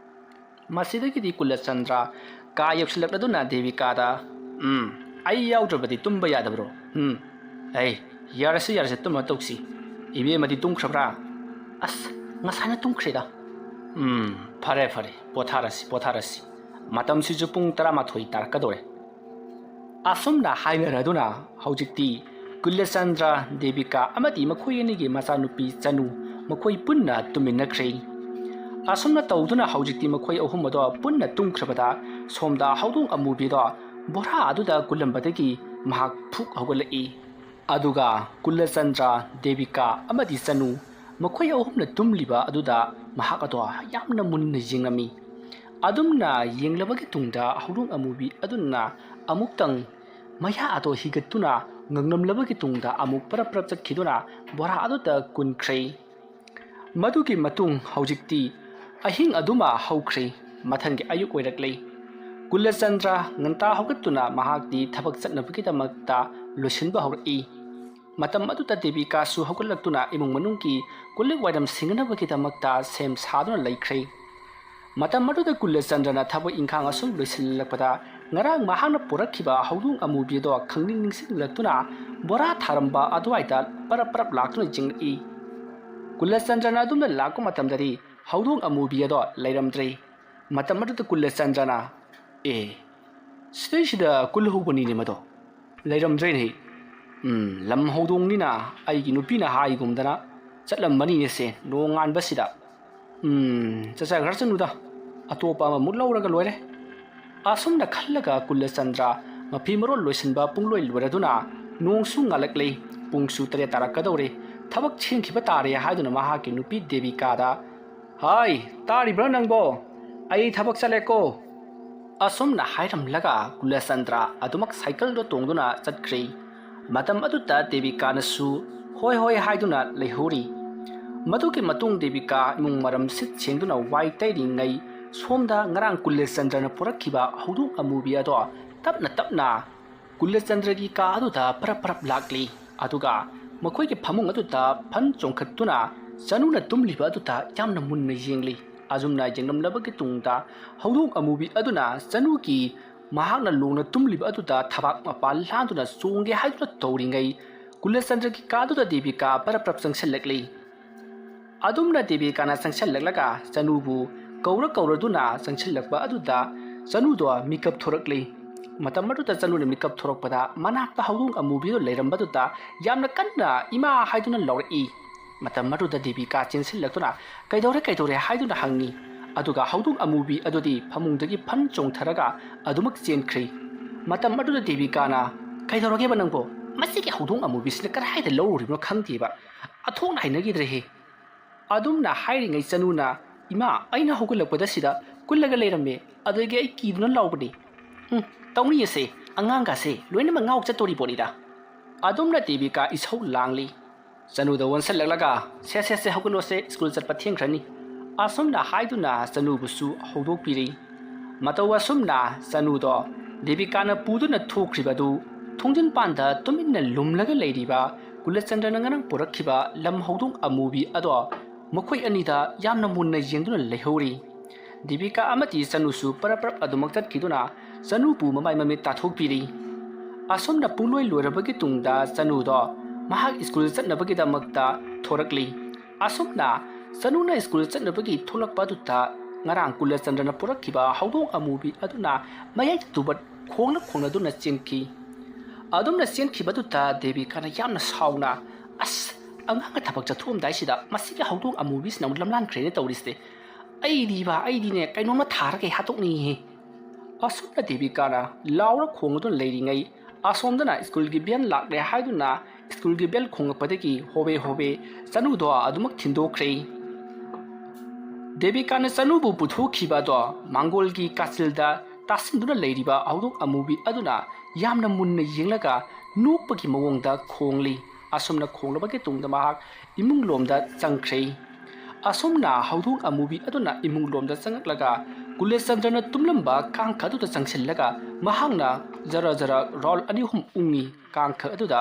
ꯃꯁꯤꯗꯒꯤꯗꯤ ꯀꯨꯂꯆꯟꯗ꯭ꯔ ꯀꯥ ꯌꯧꯁꯤꯜꯂꯛꯂꯗꯨꯅ ꯗꯦꯕꯤꯀꯥꯗ, "ꯎꯝ, ꯑꯩ ꯌꯥꯎꯗ꯭ꯔꯕꯗꯤ ꯇꯨꯝꯕ ꯌꯥꯗꯕ꯭ꯔꯣ? ꯎꯝ, ꯑꯩ, ꯌꯥꯔꯁꯤ, ꯌꯥꯔꯁꯤ, ꯇꯨꯝꯅ ꯇꯧꯁꯤ꯫ ꯏꯕꯦꯝꯃꯗꯤ ꯇꯨꯝꯈ꯭ꯔꯕ꯭ꯔꯥ?" "ꯑꯁ, ꯉꯁꯥꯏꯅ ꯇꯨꯝꯈ꯭ꯔꯦꯗ"꯫ "ꯎꯝ, ꯐꯔꯦ, ꯐꯔꯦ, ꯄꯣꯊꯥꯔꯁꯤ, ꯄꯣꯊꯥꯔꯁꯤ꯫ ꯃꯇꯝꯁꯤꯁꯨ ꯄꯨꯡ ꯇꯔꯥꯃꯥꯊꯣꯏ ꯇꯥꯔꯛꯀꯗꯧꯔꯦ"꯫ ꯑꯁꯨꯝꯅ ꯍꯥꯏꯅꯔꯗꯨꯅ ꯍꯧꯖꯤꯛꯇꯤ ꯀꯨꯂꯆꯟꯗ꯭ꯔ, ꯗꯦꯕꯤꯀꯥ ꯑꯃꯗꯤ ꯃꯈꯣꯏ ꯑꯅꯤꯒꯤ ꯃꯆꯥꯅꯨꯄꯤ ꯆꯅꯨ ꯃꯈꯣꯏ ꯄꯨꯟꯅ ꯇꯨꯝꯃꯤꯟꯅꯈ꯭ꯔꯦ꯫ ꯑꯁꯨꯝꯅ ꯇꯧꯗꯨꯅ ꯍꯧꯖꯤꯛꯇꯤ ꯃꯈꯣꯏ ꯑꯍꯨꯝ ꯑꯗꯣ ꯄꯨꯟꯅ ꯇꯨꯝꯈ꯭ꯔꯕꯗ, ꯁꯣꯝꯗ ꯍꯧꯗꯣꯡ ꯑꯃꯨꯕꯤꯗꯣ ꯕꯣꯔꯥ ꯑꯗꯨꯗ ꯀꯨꯜꯂꯝꯕꯗꯒꯤ ꯃꯍꯥꯛ ꯐꯨꯛ ꯍꯧꯒꯠꯂꯛꯏ꯫ ꯑꯗꯨꯒ ꯀꯨꯂꯆꯟꯗ꯭ꯔ, ꯗꯦꯕꯤꯀꯥ ꯑꯃꯗꯤ ꯆꯅꯨ, ꯃꯈꯣꯏ ꯑꯍꯨꯝꯅ ꯇꯨꯝꯂꯤꯕ ꯑꯗꯨꯗ ꯃꯍꯥꯛ ꯑꯗꯣ ꯌꯥꯝꯅ ꯃꯨꯟꯅ ꯌꯦꯡꯂꯝꯃꯤ꯫ ꯑꯗꯨꯝꯅ ꯌꯦꯡꯂꯕꯒꯤ ꯇꯨꯡꯗ ꯍꯧꯗꯣꯡ ꯑꯃꯨꯕꯤ ꯑꯗꯨꯅ ꯑꯃꯨꯛꯇꯪ ꯃꯌꯥ ꯑꯗꯣ ꯍꯤꯒꯠꯇꯨꯅ ꯉꯪꯂꯝꯂꯕꯒꯤ ꯇꯨꯡꯗ ꯑꯃꯨꯛ ꯄꯔꯞ ꯄꯔꯞ ꯆꯠꯈꯤꯗꯨꯅ ꯕꯣꯔꯥ ꯑꯗꯨꯗ ꯀꯨꯟꯈ꯭ꯔꯦ꯫ ꯃꯗꯨꯒꯤ ꯃꯇꯨꯡ ꯍꯧꯖꯤꯛꯇꯤ ꯑꯍꯤꯡ ꯑꯗꯨꯃ ꯍꯧꯈ꯭ꯔꯦ꯫ ꯃꯊꯪꯒꯤ ꯑꯌꯨꯛ ꯑꯣꯏꯔꯛꯂꯦ꯫ ꯀꯨꯂꯆꯟꯗ꯭ꯔ ꯉꯟꯇꯥ ꯍꯧꯒꯠꯇꯨꯅ ꯃꯍꯥꯛꯇꯤ ꯊꯕꯛ ꯆꯠꯅꯕꯒꯤꯗꯃꯛꯇ ꯂꯣꯏꯁꯤꯟꯕ ꯍꯧꯔꯛꯏ꯫ ꯃꯇꯝ ꯑꯗꯨꯗ ꯗꯦꯕꯤꯀꯥꯁꯨ ꯍꯧꯒꯠꯂꯛꯇꯨꯅ ꯏꯃꯨꯡ ꯃꯅꯨꯡꯒꯤ ꯀꯣꯜꯂꯤꯛ ꯋꯥꯏꯔꯝ ꯁꯤꯡꯅꯅꯕꯒꯤꯗꯃꯛꯇ ꯁꯦꯝ ꯁꯥꯗꯨꯅ ꯂꯩꯈ꯭ꯔꯦ꯫ ꯃꯇꯝ ꯑꯗꯨꯗ ꯀꯨꯂꯆꯟꯗ꯭ꯔꯅ ꯊꯕꯛ ꯏꯪꯈꯥꯡ ꯑꯁꯨꯝ ꯂꯣꯏꯁꯤꯜꯂꯛꯄꯗ, ꯉꯔꯥꯡ ꯃꯍꯥꯛꯅ ꯄꯨꯔꯛꯈꯤꯕ ꯍꯧꯗꯣꯡ ꯑꯃꯨꯕꯤ ꯑꯗꯣ ꯈꯪꯅꯤꯡ ꯅꯤꯡꯁꯤꯡꯂꯛꯇꯨꯅ ꯕꯣꯔꯥ ꯊꯥꯔꯝꯕ ꯑꯗꯨꯋꯥꯏꯗ ꯄꯔꯞ ꯄꯔꯞ ꯂꯥꯛꯇꯨꯅ ꯆꯤꯡꯂꯛꯏ꯫ ꯀꯨꯂꯆꯟꯗ꯭ꯔꯅ ꯑꯗꯨꯝꯅ ꯂꯥꯛꯄ ꯃꯇꯝꯗꯗꯤ ꯍꯧꯗꯣꯡ ꯑꯃꯨꯕꯤ ꯑꯗꯣ ꯂꯩꯔꯝꯗ꯭ꯔꯦ꯫ ꯃꯇꯝ ꯑꯗꯨꯗ ꯀꯨꯂꯆꯟꯗ꯭ꯔꯅ, "ꯑꯦ, ꯁꯤꯗꯩꯁꯤꯗ ꯀꯨꯜꯍꯧꯕꯅꯤꯅꯦ ꯃꯗꯣ꯫ ꯂꯩꯔꯝꯗ꯭ꯔꯦꯅꯦ꯫ ꯎꯝ, ꯂꯝ ꯍꯧꯗꯣꯡꯅꯤꯅ ꯑꯩꯒꯤ ꯅꯨꯄꯤꯅ ꯍꯥꯏꯒꯨꯝꯗꯅ ꯆꯠꯂꯝꯕꯅꯤꯅꯦ ꯁꯦ, ꯅꯣꯡꯉꯥꯟꯕꯁꯤꯗ꯫ ꯎꯝ, ꯆꯠꯆꯈ꯭ꯔꯁꯅꯨꯗ, ꯑꯇꯣꯞꯄ ꯑꯃꯃꯨꯛ ꯂꯧꯔꯒ ꯂꯣꯏꯔꯦ"꯫ ꯑꯁꯨꯝꯅ ꯈꯜꯂꯒ ꯀꯨꯂꯆꯟꯗ꯭ꯔ ꯃꯐꯤ ꯃꯔꯣꯜ ꯂꯣꯏꯁꯤꯟꯕ ꯄꯨꯡꯂꯣꯏ ꯂꯣꯏꯔꯗꯨꯅ, ꯅꯣꯡꯁꯨ ꯉꯥꯜꯂꯛꯂꯦ, ꯄꯨꯡꯁꯨ ꯇꯔꯦꯠ ꯇꯥꯔꯛꯀꯗꯧꯔꯦ, ꯊꯕꯛ ꯁꯦꯝꯈꯤꯕ ꯇꯥꯔꯦ ꯍꯥꯏꯗꯨꯅ ꯃꯍꯥꯛꯀꯤ ꯅꯨꯄꯤ ꯗꯦꯕꯤꯀꯥꯗ, "ꯍꯥꯏ, ꯇꯥꯔꯤꯕ꯭ꯔꯥ ꯅꯪꯕꯣ? ꯑꯩ ꯊꯕꯛ ꯆꯠꯂꯦꯀꯣ"꯫ ꯑꯁꯨꯝꯅ ꯍꯥꯏꯔꯝꯂꯒ ꯀꯨꯂꯆꯟꯗ꯭ꯔ ꯑꯗꯨꯃꯛ ꯁꯥꯏꯀꯜꯗꯣ ꯇꯣꯡꯗꯨꯅ ꯆꯠꯈ꯭ꯔꯦ꯫ ꯃꯇꯝ ꯑꯗꯨꯗ ꯗꯦꯕꯤꯀꯥꯅꯁꯨ "ꯍꯣꯏ, ꯍꯣꯏ" ꯍꯥꯏꯗꯨꯅ ꯂꯩꯍꯧꯔꯤ꯫ ꯃꯗꯨꯒꯤ ꯃꯇꯨꯡ ꯗꯦꯕꯤꯀꯥ ꯏꯃꯨꯡ ꯃꯔꯝ ꯁꯤꯠ ꯁꯦꯡꯗꯨꯅ ꯋꯥꯏ ꯇꯩꯔꯤꯉꯩ, ꯁꯣꯝꯗ ꯉꯔꯥꯡ ꯀꯨꯂꯆꯟꯗ꯭ꯔꯅ ꯄꯨꯔꯛꯈꯤꯕ ꯍꯧꯗꯣꯡ ꯑꯃꯨꯕꯤ ꯑꯗꯣ ꯇꯞꯅ ꯇꯞꯅ ꯀꯨꯂꯆꯟꯗ꯭ꯔꯒꯤ ꯀꯥ ꯑꯗꯨꯗ ꯄꯔꯞ ꯄꯔꯞ ꯂꯥꯛꯂꯤ꯫ ꯑꯗꯨꯒ ꯃꯈꯣꯏꯒꯤ ꯐꯃꯨꯡ ꯑꯗꯨꯗ ꯐꯟ ꯆꯣꯡꯈꯠꯇꯨꯅ ꯆꯅꯨꯅ ꯇꯨꯝꯂꯤꯕ ꯑꯗꯨꯗ ꯌꯥꯝꯅ ꯃꯨꯟꯅ ꯌꯦꯡꯂꯤ꯫ ꯑꯁꯨꯝꯅ ꯌꯦꯡꯂꯝꯂꯕꯒꯤ ꯇꯨꯡꯗ ꯍꯧꯗꯣꯡ ꯑꯃꯨꯕꯤ ꯑꯗꯨꯅ ꯆꯅꯨꯒꯤ ꯃꯍꯥꯛꯅ ꯂꯣꯡꯅ ꯇꯨꯝꯂꯤꯕ ꯑꯗꯨꯗ ꯊꯕꯥꯛ ꯃꯄꯥ ꯂꯥꯟꯗꯨꯅ ꯆꯣꯡꯒꯦ ꯍꯥꯏꯗꯨꯅ ꯇꯧꯔꯤꯉꯩ, ꯀꯨꯂꯆꯟꯗ꯭ꯔꯒꯤ ꯀꯥꯗꯨꯗ ꯗꯦꯕꯤꯀꯥ ꯄꯔꯞ ꯄꯔꯞ ꯆꯪꯁꯤꯜꯂꯛꯂꯤ꯫ ꯑꯗꯨꯝꯅ ꯗꯦꯕꯤꯀꯥꯅ ꯆꯪꯁꯤꯜꯂꯛꯂꯒ ꯆꯅꯨꯕꯨ ꯀꯧꯔ ꯀꯧꯔꯗꯨꯅ ꯆꯪꯁꯤꯜꯂꯛꯄ ꯑꯗꯨꯗ ꯆꯅꯨꯗꯣ ꯃꯤꯀꯞ ꯊꯣꯔꯛꯂꯤ꯫ ꯃꯇꯝ ꯑꯗꯨꯗ ꯆꯅꯨꯅ ꯃꯤꯀꯞ ꯊꯣꯔꯛꯄꯗ ꯃꯅꯥꯛꯇ ꯍꯧꯗꯣꯡ ꯑꯃꯨꯕꯤꯗꯨ ꯂꯩꯔꯝꯕꯗꯨꯗ ꯌꯥꯝꯅ ꯀꯟꯅ "ꯏꯃꯥ" ꯍꯥꯏꯗꯨꯅ ꯂꯥꯎꯔꯛꯏ꯫ ꯃꯇꯝ ꯑꯗꯨꯗ ꯗꯦꯕꯤꯀꯥ ꯆꯦꯟꯁꯤꯜꯂꯛꯇꯨꯅ "ꯀꯩꯗꯧꯔꯦ, ꯀꯩꯗꯧꯔꯦ?" ꯍꯥꯏꯗꯨꯅ ꯍꯪꯉꯤ꯫ ꯑꯗꯨꯒ ꯍꯧꯗꯣꯡ ꯑꯃꯨꯕꯤ ꯑꯗꯨꯗꯤ ꯐꯃꯨꯡꯗꯒꯤ ꯐꯟ ꯆꯣꯡꯊꯔꯒ ꯑꯗꯨꯃꯛ ꯆꯦꯟꯈ꯭ꯔꯦ꯫ ꯃꯇꯝ ꯑꯗꯨꯗ ꯗꯦꯕꯤꯀꯥꯅ, "ꯀꯩꯗꯧꯔꯒꯦꯕ ꯅꯪꯕꯣ? ꯃꯁꯤꯒꯤ ꯍꯧꯗꯣꯡ ꯑꯃꯨꯕꯤꯁꯤꯅ ꯀꯗꯥꯏꯗ ꯂꯧꯔꯨꯔꯤꯕꯅꯣ ꯈꯪꯗꯦꯕ꯫ ꯑꯊꯣꯡꯅ ꯍꯩꯅꯈꯤꯗ꯭ꯔꯦꯍꯦ"꯫ ꯑꯗꯨꯝꯅ ꯍꯥꯏꯔꯤꯉꯩ ꯆꯅꯨꯅ, "ꯏꯃꯥ, ꯑꯩꯅ ꯍꯧꯒꯠꯂꯛꯄꯗ ꯁꯤꯗ ꯀꯨꯜꯂꯒ ꯂꯩꯔꯝꯃꯦ꯫ ꯑꯗꯨꯗꯒꯤ ꯑꯩ ꯀꯤꯗꯨꯅ ꯂꯥꯎꯕꯅꯤ꯫ ꯎꯝ, ꯇꯧꯅꯤꯌꯦꯁꯦ, ꯑꯉꯥꯡꯒꯁꯦ ꯂꯣꯏꯅꯃꯛ ꯉꯥꯎ ꯆꯠꯇꯣꯔꯤ ꯄꯣꯠꯅꯤꯗ"꯫ ꯑꯗꯨꯝꯅ ꯗꯦꯕꯤꯀꯥ ꯏꯁꯧ ꯂꯥꯡꯂꯤ꯫ ꯆꯅꯨꯗ ꯑꯣꯟꯁꯤꯜꯂꯛꯂꯒ, "ꯁꯦ, ꯁꯦ, ꯁꯦ, ꯍꯧꯒꯠꯂꯣꯁꯦ, ꯁ꯭ꯀꯨꯜ ꯆꯠꯄ ꯊꯦꯡꯈ꯭ꯔꯅꯤ"꯫ ꯑꯁꯨꯝꯅ ꯍꯥꯏꯗꯨꯅ ꯆꯅꯨꯕꯨꯁꯨ ꯍꯧꯗꯣꯛꯄꯤꯔꯤ꯫ ꯃꯇꯧ ꯑꯁꯨꯝꯅ ꯆꯅꯨꯗꯣ ꯗꯦꯕꯤꯀꯥꯅ ꯄꯨꯗꯨꯅ ꯊꯣꯛꯈ꯭ꯔꯤꯕ ꯑꯗꯨ ꯊꯣꯡꯖꯤꯟ ꯄꯥꯟꯗ ꯇꯨꯃꯤꯟꯅ ꯂꯨꯝꯂꯒ ꯂꯩꯔꯤꯕ ꯀꯨꯂꯆꯟꯗ꯭ꯔꯅ ꯉꯔꯥꯡ ꯄꯨꯔꯛꯈꯤꯕ ꯂꯝ ꯍꯧꯗꯣꯡ ꯑꯃꯨꯕꯤ ꯑꯗꯣ ꯃꯈꯣꯏ ꯑꯅꯤꯗ ꯌꯥꯝꯅ ꯃꯨꯟꯅ ꯌꯦꯡꯗꯨꯅ ꯂꯩꯍꯧꯔꯤ꯫ ꯗꯦꯕꯤꯀꯥ ꯑꯃꯗꯤ ꯆꯅꯨꯁꯨ ꯄꯔꯞ ꯄꯔꯞ ꯑꯗꯨꯃꯛ ꯆꯠꯈꯤꯗꯨꯅ ꯆꯅꯨꯕꯨ ꯃꯃꯥꯏ ꯃꯃꯤꯠ ꯇꯥꯊꯣꯛꯄꯤꯔꯤ꯫ ꯑꯁꯨꯝꯅ ꯄꯨꯡꯂꯣꯏ ꯂꯣꯏꯔꯕꯒꯤ ꯇꯨꯡꯗ ꯆꯅꯨꯗꯣ ꯃꯍꯥꯛ ꯁ꯭ꯀꯨꯜ ꯆꯠꯅꯕꯒꯤꯗꯃꯛꯇ ꯊꯣꯔꯛꯂꯤ꯫ ꯑꯁꯨꯝꯅ ꯆꯅꯨꯅ ꯁ꯭ꯀꯨꯜ ꯆꯠꯅꯕꯒꯤ ꯊꯣꯛꯂꯛꯄ ꯑꯗꯨꯗ ꯉꯔꯥꯡ ꯀꯨꯂꯆꯟꯗ꯭ꯔꯅ ꯄꯨꯔꯛꯈꯤꯕ ꯍꯧꯗꯣꯡ ꯑꯃꯨꯕꯤ ꯑꯗꯨꯅ ꯃꯌꯥꯏꯗ ꯇꯨꯕꯠ ꯈꯣꯡꯅ ꯈꯣꯡꯅꯗꯨꯅ ꯆꯦꯟꯈꯤ꯫ ꯑꯗꯨꯝꯅ ꯆꯦꯟꯈꯤꯕꯗꯨꯗ ꯗꯦꯕꯤꯀꯥꯅ ꯌꯥꯝꯅ ꯁꯥꯎꯅ, "ꯑꯁ, ꯑꯉꯥꯡꯅ ꯊꯕꯛ ꯆꯠꯊꯣꯛꯑꯝꯗꯥꯏꯁꯤꯗ ꯃꯁꯤꯒꯤ ꯍꯧꯗꯣꯡ ꯑꯃꯨꯕꯤꯁꯤꯅ ꯑꯃꯨꯛ ꯂꯝꯂꯥꯟꯈ꯭ꯔꯦꯅꯦ ꯇꯧꯔꯤꯁꯦ꯫ ꯑꯩꯗꯤꯕ, ꯑꯩꯗꯤꯅꯦ ꯀꯩꯅꯣꯝꯃ ꯊꯥꯔꯒ ꯍꯥꯠꯇꯣꯛꯅꯤꯡꯉꯤꯍꯦ"꯫ ꯑꯁꯨꯝꯅ ꯗꯦꯕꯤꯀꯥꯅ ꯂꯥꯎꯔ ꯈꯣꯡꯗꯨꯅ ꯂꯩꯔꯤꯉꯩ, ꯑꯁꯣꯝꯗꯅ ꯁ꯭ꯀꯨꯜꯒꯤ ꯕꯦꯟ ꯂꯥꯛꯂꯦ ꯍꯥꯏꯗꯨꯅ ꯁ꯭ꯀꯨꯜꯒꯤ ꯕꯦꯜ ꯈꯣꯡꯂꯛꯄꯗꯒꯤ ꯍꯣꯕꯦ ꯍꯣꯕꯦ ꯆꯅꯨꯗꯣ ꯑꯗꯨꯃꯛ ꯊꯤꯟꯗꯣꯛꯈ꯭ꯔꯦ꯫ ꯗꯦꯕꯤꯀꯥꯅ ꯆꯅꯨꯕꯨ ꯄꯨꯊꯣꯛꯈꯤꯕ ꯑꯗꯣ ꯃꯥꯡꯒꯣꯜꯒꯤ ꯀꯥꯆꯤꯜꯗ ꯇꯥꯁꯤꯟꯗꯨꯅ ꯂꯩꯔꯤꯕ ꯍꯧꯗꯣꯡ ꯑꯃꯨꯕꯤ ꯑꯗꯨꯅ ꯌꯥꯝꯅ ꯃꯨꯟꯅ ꯌꯦꯡꯂꯒ ꯅꯣꯛꯄꯒꯤ ꯃꯑꯣꯡꯗ ꯈꯣꯡꯂꯤ꯫ ꯑꯁꯨꯝꯅ ꯈꯣꯡꯂꯕꯒꯤ ꯇꯨꯡꯗ ꯃꯍꯥꯛ ꯏꯃꯨꯡ ꯂꯣꯝꯗ ꯆꯪꯈ꯭ꯔꯦ꯫ ꯑꯁꯨꯝꯅ ꯍꯧꯗꯣꯡ ꯑꯃꯨꯕꯤ ꯑꯗꯨꯅ ꯏꯃꯨꯡ ꯂꯣꯝꯗ ꯆꯪꯂꯛꯂꯒ ꯀꯨꯂꯆꯟꯗ꯭ꯔꯅ ꯇꯨꯝꯂꯝꯕ ꯀꯥꯡꯈ ꯑꯗꯨꯗ ꯆꯪꯁꯤꯜꯂꯒ ꯃꯍꯥꯛꯅ ꯖꯔ ꯖꯔ ꯔꯥꯎꯟ ꯑꯅꯤ ꯑꯍꯨꯝ ꯎꯡꯉꯤ ꯀꯥꯡꯈ ꯑꯗꯨꯗ꯫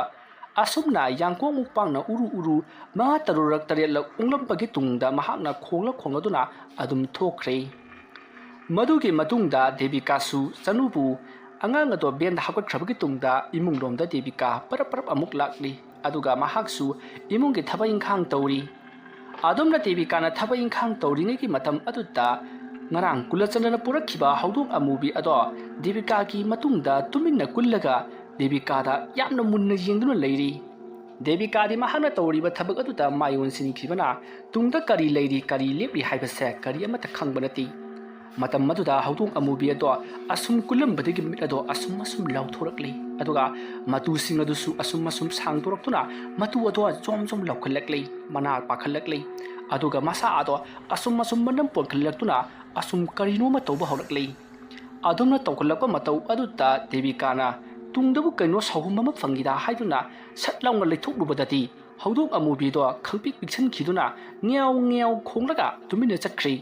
ꯑꯁꯨꯝꯅ ꯌꯥꯡꯀꯣꯛ ꯃꯨꯛꯄꯥꯡꯅ ꯎꯔꯨ ꯎꯔꯨ ꯃꯉꯥ ꯇꯔꯨꯛꯔꯛ ꯇꯔꯦꯠꯂꯛ ꯎꯡꯂꯝꯕꯒꯤ ꯇꯨꯡꯗ ꯃꯍꯥꯛꯅ ꯈꯣꯡꯂ ꯈꯣꯡꯂꯗꯨꯅ ꯑꯗꯨꯝ ꯊꯣꯛꯈ꯭ꯔꯦ꯫ ꯃꯗꯨꯒꯤ ꯃꯇꯨꯡꯗ ꯗꯦꯕꯤꯀꯥꯁꯨ ꯆꯅꯨꯕꯨ ꯑꯉꯥꯡ ꯑꯗꯣ ꯕꯦꯟꯗ ꯍꯥꯞꯀꯠꯈ꯭ꯔꯕꯒꯤ ꯇꯨꯡꯗ ꯏꯃꯨꯡ ꯂꯣꯝꯗ ꯗꯦꯕꯤꯀꯥ ꯄꯔꯞ ꯄꯔꯞ ꯑꯃꯨꯛ ꯂꯥꯛꯂꯤ꯫ ꯑꯗꯨꯒ ꯃꯍꯥꯛꯁꯨ ꯏꯃꯨꯡꯒꯤ ꯊꯕꯛ ꯏꯪꯈꯥꯡ ꯇꯧꯔꯤ꯫ ꯑꯗꯨꯝꯅ ꯗꯦꯕꯤꯀꯥꯅ ꯊꯕꯛ ꯏꯪꯈꯥꯡ ꯇꯧꯔꯤꯉꯩꯒꯤ ꯃꯇꯝ ꯑꯗꯨꯗ ꯉꯔꯥꯡ ꯀꯨꯂꯆꯟꯗ꯭ꯔꯅ ꯄꯨꯔꯛꯈꯤꯕ ꯍꯧꯗꯣꯡ ꯑꯃꯨꯕꯤ ꯑꯗꯣ ꯗꯦꯕꯤꯀꯥꯒꯤ ꯃꯇꯨꯡꯗ ꯇꯨꯃꯤꯟꯅ ꯀꯨꯜꯂꯒ ꯗꯦꯕꯤꯀꯥꯗ ꯌꯥꯝꯅ ꯃꯨꯟꯅ ꯌꯦꯡꯗꯨꯅ ꯂꯩꯔꯤ꯫ ꯗꯦꯕꯤꯀꯥꯗꯤ ꯃꯍꯥꯛꯅ ꯇꯧꯔꯤꯕ ꯊꯕꯛ ꯑꯗꯨꯗ ꯃꯥꯏ ꯑꯣꯟꯁꯤꯟꯈꯤꯕꯅ ꯇꯨꯡꯗ ꯀꯔꯤ ꯂꯩꯔꯤ, ꯀꯔꯤ ꯂꯦꯞꯂꯤ ꯍꯥꯏꯕꯁꯦ ꯀꯔꯤ ꯑꯃꯠꯇ ꯈꯪꯕ ꯅꯠꯇꯦ꯫ ꯃꯇꯝ ꯑꯗꯨꯗ ꯍꯧꯗꯣꯡ ꯑꯃꯨꯕꯤ ꯑꯗꯣ ꯑꯁꯨꯝ ꯀꯨꯜꯂꯝꯕꯗꯒꯤ ꯃꯤꯠ ꯑꯗꯣ ꯑꯁꯨꯝ ꯑꯁꯨꯝ ꯂꯥꯎꯊꯣꯔꯛꯂꯤ, ꯑꯗꯨꯒ ꯃꯇꯨꯁꯤꯡ ꯑꯗꯨꯁꯨ ꯑꯁꯨꯝ ꯑꯁꯨꯝ ꯁꯥꯡꯗꯣꯔꯛꯇꯨꯅ ꯃꯇꯨ ꯑꯗꯣ ꯖꯣꯝ ꯖꯣꯝ ꯂꯥꯎꯈꯠꯂꯛꯂꯤ, ꯃꯅꯥ ꯄꯥꯈꯠꯂꯛꯂꯤ, ꯑꯗꯨꯒ ꯃꯁꯥ ꯑꯗꯣ ꯑꯁꯨꯝ ꯑꯁꯨꯝ ꯃꯅꯝ ꯄꯣꯟꯈꯠꯂꯛꯇꯨꯅ ꯑꯁꯨꯝ ꯀꯔꯤꯅꯣꯃ ꯇꯧꯕ ꯍꯧꯔꯛꯂꯤ꯫ ꯑꯗꯨꯝꯅ ꯇꯧꯈꯠꯂꯛꯄ ꯃꯇꯧ ꯑꯗꯨꯗ ꯗꯦꯕꯤꯀꯥꯅ ꯇꯨꯡꯗꯕꯨ ꯀꯩꯅꯣ ꯁꯥꯎꯍꯨꯝ ꯑꯃ ꯐꯪꯈꯤꯗ ꯍꯥꯏꯗꯨꯅ ꯁꯠ ꯂꯥꯎꯅ ꯂꯩꯊꯣꯛꯂꯨꯕꯗꯗꯤ ꯍꯧꯗꯣꯡ ꯑꯃꯨꯕꯤꯗꯣ ꯈꯪꯄꯤꯛ ꯄꯤꯛꯁꯟꯈꯤꯗꯨꯅ ꯉꯦꯌꯥꯎ ꯉꯦꯌꯥꯎ ꯈꯣꯡꯂꯒ ꯇꯨꯃꯤꯟꯅ ꯆꯠꯈ꯭ꯔꯤ꯫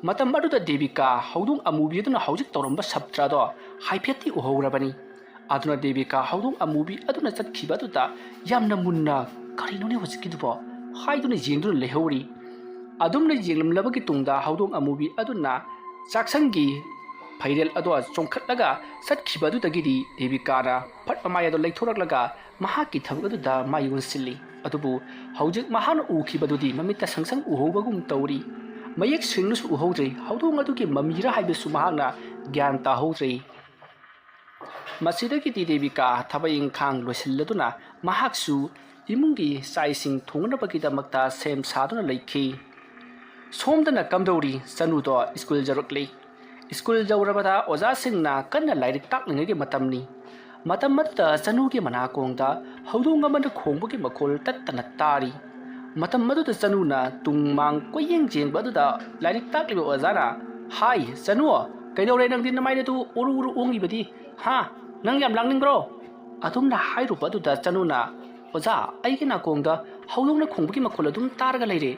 ꯃꯇꯝ ꯑꯗꯨꯗ ꯗꯦꯕꯤꯀꯥ ꯍꯧꯗꯣꯡ ꯑꯃꯨꯕꯤ ꯑꯗꯨꯅ ꯍꯧꯖꯤꯛ ꯇꯧꯔꯝꯕ ꯁꯞꯇ꯭ꯔꯥꯗꯣ ꯍꯥꯏꯐꯦꯠꯇꯤ ꯎꯍꯧꯔꯕꯅꯤ꯫ ꯑꯗꯨꯅ ꯗꯦꯕꯤꯀꯥ ꯍꯧꯗꯣꯡ ꯑꯃꯨꯕꯤ ꯑꯗꯨꯅ ꯆꯠꯈꯤꯕ ꯑꯗꯨꯗ ꯌꯥꯝꯅ ꯃꯨꯟꯅ "ꯀꯔꯤꯅꯣꯅꯦ ꯍꯧꯖꯤꯛꯀꯤꯗꯨꯕꯣ?" ꯍꯥꯏꯗꯨꯅ ꯌꯦꯡꯗꯨꯅ ꯂꯩꯍꯧꯔꯤ꯫ ꯑꯗꯨꯝꯅ ꯌꯦꯡꯂꯝꯂꯕꯒꯤ ꯇꯨꯡꯗ ꯍꯧꯗꯣꯡ ꯑꯃꯨꯕꯤ ꯑꯗꯨꯅ ꯆꯥꯛꯁꯪꯒꯤ ꯐꯩꯔꯦꯜ ꯑꯗꯣ ꯆꯣꯡꯈꯠꯂꯒ ꯆꯠꯈꯤꯕ ꯑꯗꯨꯗꯒꯤꯗꯤ ꯗꯦꯕꯤꯀꯥꯅ ꯐꯠ ꯃꯃꯥꯏ ꯑꯗꯣ ꯂꯩꯊꯣꯔꯛꯂꯒ ꯃꯍꯥꯛꯀꯤ ꯊꯕꯛ ꯑꯗꯨꯗ ꯃꯥꯏ ꯑꯣꯟꯁꯤꯜꯂꯤ꯫ ꯑꯗꯨꯕꯨ ꯍꯧꯖꯤꯛ ꯃꯍꯥꯛꯅ ꯎꯈꯤꯕꯗꯨꯗꯤ ꯃꯃꯤꯠꯇ ꯁꯪꯁꯪ ꯎꯍꯧꯕꯒꯨꯝ ꯇꯧꯔꯤ꯫ ꯃꯌꯦꯛ ꯁꯦꯡꯅꯁꯨ ꯎꯍꯧꯗ꯭ꯔꯦ꯫ ꯍꯧꯗꯣꯡ ꯑꯗꯨꯒꯤ ꯃꯃꯤꯔ ꯍꯥꯏꯕꯁꯨ ꯃꯍꯥꯛꯅ ꯒ꯭ꯌꯥꯟ ꯇꯥꯍꯧꯗ꯭ꯔꯦ꯫ ꯃꯁꯤꯗꯒꯤꯗꯤ ꯗꯦꯕꯤꯀꯥ ꯊꯕꯛ ꯏꯪꯈꯥꯡ ꯂꯣꯏꯁꯤꯜꯂꯗꯨꯅ ꯃꯍꯥꯛꯁꯨ ꯏꯃꯨꯡꯒꯤ ꯆꯥꯛ ꯏꯁꯤꯡ ꯊꯣꯡꯅꯕꯒꯤꯗꯃꯛꯇ ꯁꯦꯝ ꯁꯥꯗꯨꯅ ꯂꯩꯈꯤ꯫ ꯁꯣꯝꯗꯅ ꯀꯝꯗꯧꯔꯤ? ꯆꯅꯨꯗꯣ ꯁ꯭ꯀꯨꯜ ꯌꯧꯔꯛꯂꯤ꯫ ꯁ꯭ꯀꯨꯜ ꯌꯧꯔꯕꯗ ꯑꯣꯖꯥꯁꯤꯡꯅ ꯀꯟꯅ ꯂꯥꯏꯔꯤꯛ ꯇꯥꯛꯂꯤꯉꯩꯒꯤ ꯃꯇꯝꯅꯤ꯫ ꯃꯇꯝ ꯑꯗꯨꯗ ꯆꯅꯨꯒꯤ ꯃꯅꯥꯀꯣꯡꯗ ꯍꯧꯗꯣꯡ ꯑꯃꯅ ꯈꯣꯡꯕꯒꯤ ꯃꯈꯣꯜ ꯇꯠꯇꯅ ꯇꯥꯔꯤ꯫ ꯃꯇꯝ ꯑꯗꯨꯗ ꯆꯅꯨꯅ ꯇꯨꯡ ꯃꯥꯡ ꯀꯣꯏꯌꯦꯡ ꯌꯦꯡꯕ ꯑꯗꯨꯗ ꯂꯥꯏꯔꯤꯛ ꯇꯥꯛꯂꯤꯕ ꯑꯣꯖꯥꯅ, "ꯍꯥꯏ, ꯆꯅꯨ, ꯀꯩꯗꯧꯔꯦ ꯅꯪꯗꯤ ꯅꯃꯥꯏꯅꯗꯨ ꯎꯔꯨ ꯎꯔꯨ ꯎꯪꯉꯤꯕꯗꯤ? ꯍꯥ? ꯅꯪ ꯌꯥꯝ ꯂꯥꯡꯅꯤꯡꯕ꯭ꯔꯣ?" ꯑꯗꯨꯝꯅ ꯍꯥꯏꯔꯨꯕ ꯑꯗꯨꯗ ꯆꯅꯨꯅ, "ꯑꯣꯖꯥ, ꯑꯩꯒꯤ ꯅꯥꯀꯣꯡꯗ ꯍꯧꯗꯣꯡꯅ ꯈꯣꯡꯕꯒꯤ ꯃꯈꯣꯜ ꯑꯗꯨꯝ ꯇꯥꯔꯒ ꯂꯩꯔꯦ꯫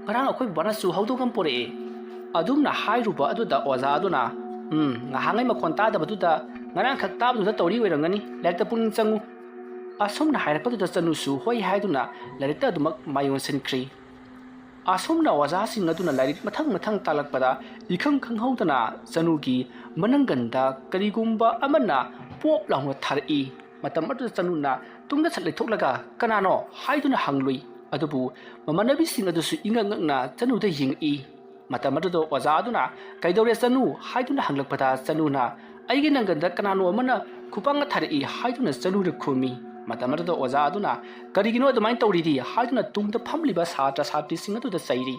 ꯉꯔꯥꯡ ꯑꯩꯈꯣꯏ ꯕꯕꯥꯅꯁꯨ ꯍꯧꯗꯣꯡ ꯑꯃ ꯄꯨꯔꯛꯑꯦ꯫" ꯑꯗꯨꯝꯅ ꯍꯥꯏꯔꯨꯕ ꯑꯗꯨꯗ ꯑꯣꯖꯥ ꯑꯗꯨꯅ, "ꯎꯝ, ꯉꯍꯥꯡꯉꯩ ꯃꯈꯣꯟ ꯇꯥꯗꯕꯗꯨꯗ ꯉꯔꯥꯡꯈꯛ ꯇꯥꯕꯗꯨꯗ ꯇꯧꯔꯤ ꯑꯣꯏꯔꯝꯒꯅꯤ꯫ ꯂꯥꯏꯔꯤꯛꯇ ꯄꯨꯛꯅꯤꯡ ꯆꯪꯉꯨ꯫" ꯑꯁꯨꯝꯅ ꯍꯥꯏꯔꯛꯄꯗꯨꯗ ꯆꯅꯨꯁꯨ ꯍꯣꯏ ꯍꯥꯏꯗꯨꯅ ꯂꯥꯏꯔꯤꯛꯇ ꯑꯗꯨꯃꯛ ꯃꯥꯏ ꯑꯣꯟꯁꯤꯟꯈ꯭ꯔꯤ꯫ ꯑꯁꯨꯝꯅ ꯑꯣꯖꯥꯁꯤꯡ ꯑꯗꯨꯅ ꯂꯥꯏꯔꯤꯛ ꯃꯊꯪ ꯃꯊꯪ ꯇꯥꯛꯂꯛꯄꯗ ꯏꯈꯪ ꯈꯪꯍꯧꯗꯅ ꯆꯅꯨꯒꯤ ꯃꯅꯪꯒꯟꯗ ꯀꯔꯤꯒꯨꯝꯕ ꯑꯃꯅ ꯄꯣꯞ ꯂꯥꯎꯅ ꯊꯥꯔꯛꯏ꯫ ꯃꯇꯝ ꯑꯗꯨꯗ ꯆꯅꯨꯅ ꯇꯨꯡꯗ ꯁꯠ ꯂꯩꯊꯣꯛꯂꯒ "ꯀꯅꯥꯅꯣ?" ꯍꯥꯏꯗꯨꯅ ꯍꯪꯂꯨꯏ꯫ ꯑꯗꯨꯕꯨ ꯃꯃꯥꯟꯅꯕꯤꯁꯤꯡ ꯑꯗꯨꯁꯨ ꯏꯉꯛ ꯉꯛꯅ ꯆꯅꯨꯗ ꯌꯦꯡꯉꯛꯏ꯫ ꯃꯇꯝ ꯑꯗꯨꯗ ꯑꯣꯖꯥ ꯑꯗꯨꯅ "ꯀꯩꯗꯧꯔꯦ ꯆꯅꯨ?" ꯍꯥꯏꯗꯨꯅ ꯍꯪꯂꯛꯄꯗ ꯆꯅꯨꯅ "ꯑꯩꯒꯤ ꯅꯪꯒꯟꯗ ꯀꯅꯥꯅꯣ ꯑꯃꯅ ꯈꯨꯄꯥꯛꯅ ꯊꯥꯔꯛꯏ" ꯍꯥꯏꯗꯨꯅ ꯆꯅꯨꯅ ꯈꯨꯝꯃꯤ꯫ ꯃꯇꯝ ꯑꯗꯨꯗ ꯑꯣꯖꯥ ꯑꯗꯨꯅ "ꯀꯔꯤꯒꯤꯅꯣ ꯑꯗꯨꯃꯥꯏꯅ ꯇꯧꯔꯤꯗꯤ?" ꯍꯥꯏꯗꯨꯅ ꯇꯨꯡꯗ ꯐꯝꯂꯤꯕ ꯁꯥꯇ꯭ꯔ ꯁꯥꯇ꯭ꯔꯤꯁꯤꯡ ꯑꯗꯨꯗ ꯆꯩꯔꯤ꯫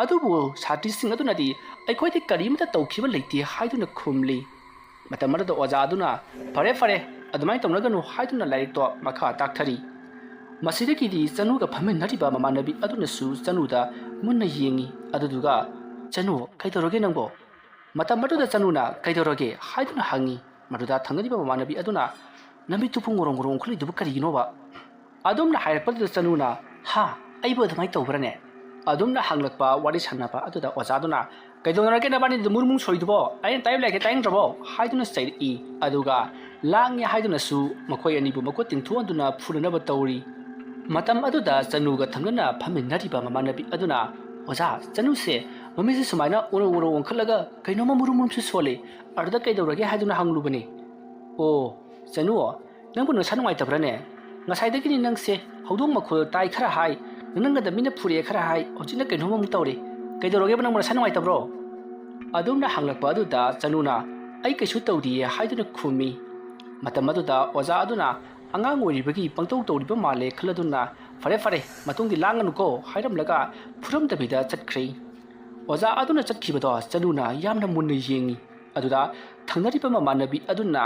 ꯑꯗꯨꯕꯨ ꯁꯥꯇ꯭ꯔꯤꯁꯤꯡ ꯑꯗꯨꯅꯗꯤ "ꯑꯩꯈꯣꯏꯗꯤ ꯀꯔꯤꯃꯇ ꯇꯧꯈꯤꯕ ꯂꯩꯇꯦ" ꯍꯥꯏꯗꯨꯅ ꯈꯨꯝꯂꯤ꯫ ꯃꯇꯝ ꯑꯗꯨꯗ ꯑꯣꯖꯥ ꯑꯗꯨꯅ "ꯐꯔꯦ, ꯐꯔꯦ, ꯑꯗꯨꯃꯥꯏꯅ ꯇꯧꯅꯒꯅꯨ" ꯍꯥꯏꯗꯨꯅ ꯂꯥꯏꯔꯤꯛꯇꯣ ꯃꯈꯥ ꯇꯥꯛꯊꯔꯤ꯫ ꯃꯁꯤꯗꯒꯤꯗꯤ ꯆꯅꯨꯒ ꯐꯝꯃꯤꯟꯅꯔꯤꯕ ꯃꯃꯥꯟꯅꯕꯤ ꯑꯗꯨꯅꯁꯨ ꯆꯅꯨꯗ ꯃꯨꯟꯅ ꯌꯦꯡꯉꯤ꯫ ꯑꯗꯨꯗꯨꯒ "ꯆꯅꯨ, ꯀꯩꯗꯧꯔꯒꯦ ꯅꯪꯕꯣ?" ꯃꯇꯝ ꯑꯗꯨꯗ ꯆꯅꯨꯅ "ꯀꯩꯗꯧꯔꯒꯦ?" ꯍꯥꯏꯗꯨꯅ ꯍꯪꯉꯤ꯫ ꯃꯗꯨꯗ ꯊꯪꯅꯔꯤꯕ ꯃꯃꯥꯟꯅꯕꯤ ꯑꯗꯨꯅ "ꯅꯃꯤꯠꯇꯨ ꯄꯨꯡ ꯉꯧꯔꯣꯡ ꯉꯧꯔꯣꯡ ꯑꯣꯟꯈꯠꯂꯤꯗꯨꯕꯨ ꯀꯔꯤꯒꯤꯅꯣꯕ?" ꯑꯗꯨꯝꯅ ꯍꯥꯏꯔꯛꯄꯗꯨꯗ ꯆꯅꯨꯅ "ꯍꯥ, ꯑꯩꯕꯨ ꯑꯗꯨꯃꯥꯏꯅ ꯇꯧꯕ꯭ꯔꯅꯦ?" ꯑꯗꯨꯝꯅ ꯍꯪꯂꯛꯄ ꯋꯥꯔꯤ ꯁꯥꯟꯅꯕ ꯑꯗꯨꯗ ꯑꯣꯖꯥꯗꯨꯅ "ꯀꯩꯗꯧꯅꯔꯒꯦ ꯅꯕꯥꯅꯤꯗꯨ ꯃꯨꯔꯨ ꯃꯨꯔꯨ ꯁꯣꯏꯗꯨꯕꯣ? ꯑꯩꯅ ꯇꯥꯏꯕ ꯂꯩꯔꯒꯦ ꯇꯥꯅꯤꯡꯗ꯭ꯔꯕꯣ?" ꯍꯥꯏꯗꯨꯅ ꯆꯩꯔꯛꯏ꯫ ꯑꯗꯨꯒ "ꯂꯥꯡꯉꯦ" ꯍꯥꯏꯗꯨꯅꯁꯨ ꯃꯈꯣꯏ ꯑꯅꯤꯕꯨ ꯃꯈꯨꯠ ꯇꯤꯡꯊꯣꯛꯍꯟꯗꯨꯅ ꯐꯨꯅꯅꯕ ꯇꯧꯔꯤ꯫ ꯃꯇꯝ ꯑꯗꯨꯗ ꯆꯅꯨꯒ ꯊꯪꯅꯅ ꯐꯝꯃꯤꯟꯅꯔꯤꯕ ꯃꯃꯥꯟꯅꯕꯤ ꯑꯗꯨꯅ "ꯑꯣꯖꯥ, ꯆꯅꯨꯁꯦ ꯃꯃꯤꯠꯁꯦ ꯁꯨꯃꯥꯏꯅ ꯎꯔꯧ ꯎꯔꯧ ꯑꯣꯟꯈꯠꯂꯒ ꯀꯩꯅꯣꯝꯃ ꯃꯨꯔꯨꯝ ꯃꯨꯔꯨꯝꯁꯨ ꯁꯣꯜꯂꯤ꯫ ꯑꯗꯨꯗ ꯀꯩꯗꯧꯔꯒꯦ?" ꯍꯥꯏꯗꯨꯅ ꯍꯪꯂꯨꯕꯅꯤ꯫ "ꯑꯣ, ꯆꯅꯨ, ꯅꯪꯕꯨ ꯅꯁꯥ ꯅꯨꯡꯉꯥꯏꯇꯕ꯭ꯔꯥꯅꯦ? ꯉꯁꯥꯏꯗꯒꯤꯅꯤ ꯅꯪꯁꯦ ꯍꯧꯗꯣꯡ ꯃꯈꯣꯜ ꯇꯥꯏ ꯈꯔ ꯍꯥꯏ, ꯅꯪꯒꯟꯗ ꯃꯤꯅ ꯐꯨꯔꯛꯑꯦ ꯈꯔ ꯍꯥꯏ, ꯍꯧꯖꯤꯛꯅ ꯀꯩꯅꯣꯝ ꯑꯃꯨꯛ ꯇꯧꯔꯦ꯫ ꯀꯩꯗꯧꯔꯒꯦꯕ, ꯅꯪꯕꯨ ꯅꯁꯥ ꯅꯨꯡꯉꯥꯏꯇꯕ꯭ꯔꯣ?" ꯑꯗꯨꯝꯅ ꯍꯪꯂꯛꯄ ꯑꯗꯨꯗ ꯆꯅꯨꯅ "ꯑꯩ ꯀꯩꯁꯨ ꯇꯧꯗꯤꯌꯦ" ꯍꯥꯏꯗꯨꯅ ꯈꯨꯝꯃꯤ꯫ ꯃꯇꯝ ꯑꯗꯨꯗ ꯑꯣꯖꯥ ꯑꯗꯨꯅ "ꯑꯉꯥꯡ ꯑꯣꯏꯔꯤꯕꯒꯤ ꯄꯪꯇꯧ ꯇꯧꯔꯤꯕ ꯃꯥꯜꯂꯦ" ꯈꯜꯂꯗꯨꯅ "ꯐꯔꯦ, ꯐꯔꯦ, ꯃꯇꯨꯡꯗꯤ ꯂꯥꯡꯒꯅꯨꯀꯣ" ꯍꯥꯏꯔꯝꯂꯒ ꯐꯨꯔꯝꯗꯕꯤꯗ ꯆꯠꯈ꯭ꯔꯦ꯫ ꯑꯣꯖꯥ ꯑꯗꯨꯅ ꯆꯠꯈꯤꯕꯗꯣ ꯆꯅꯨꯅ ꯌꯥꯝꯅ ꯃꯨꯟꯅ ꯌꯦꯡꯉꯤ꯫ ꯑꯗꯨꯗ ꯊꯪꯅꯔꯤꯕ ꯃꯃꯥꯟꯅꯕꯤ ꯑꯗꯨꯅ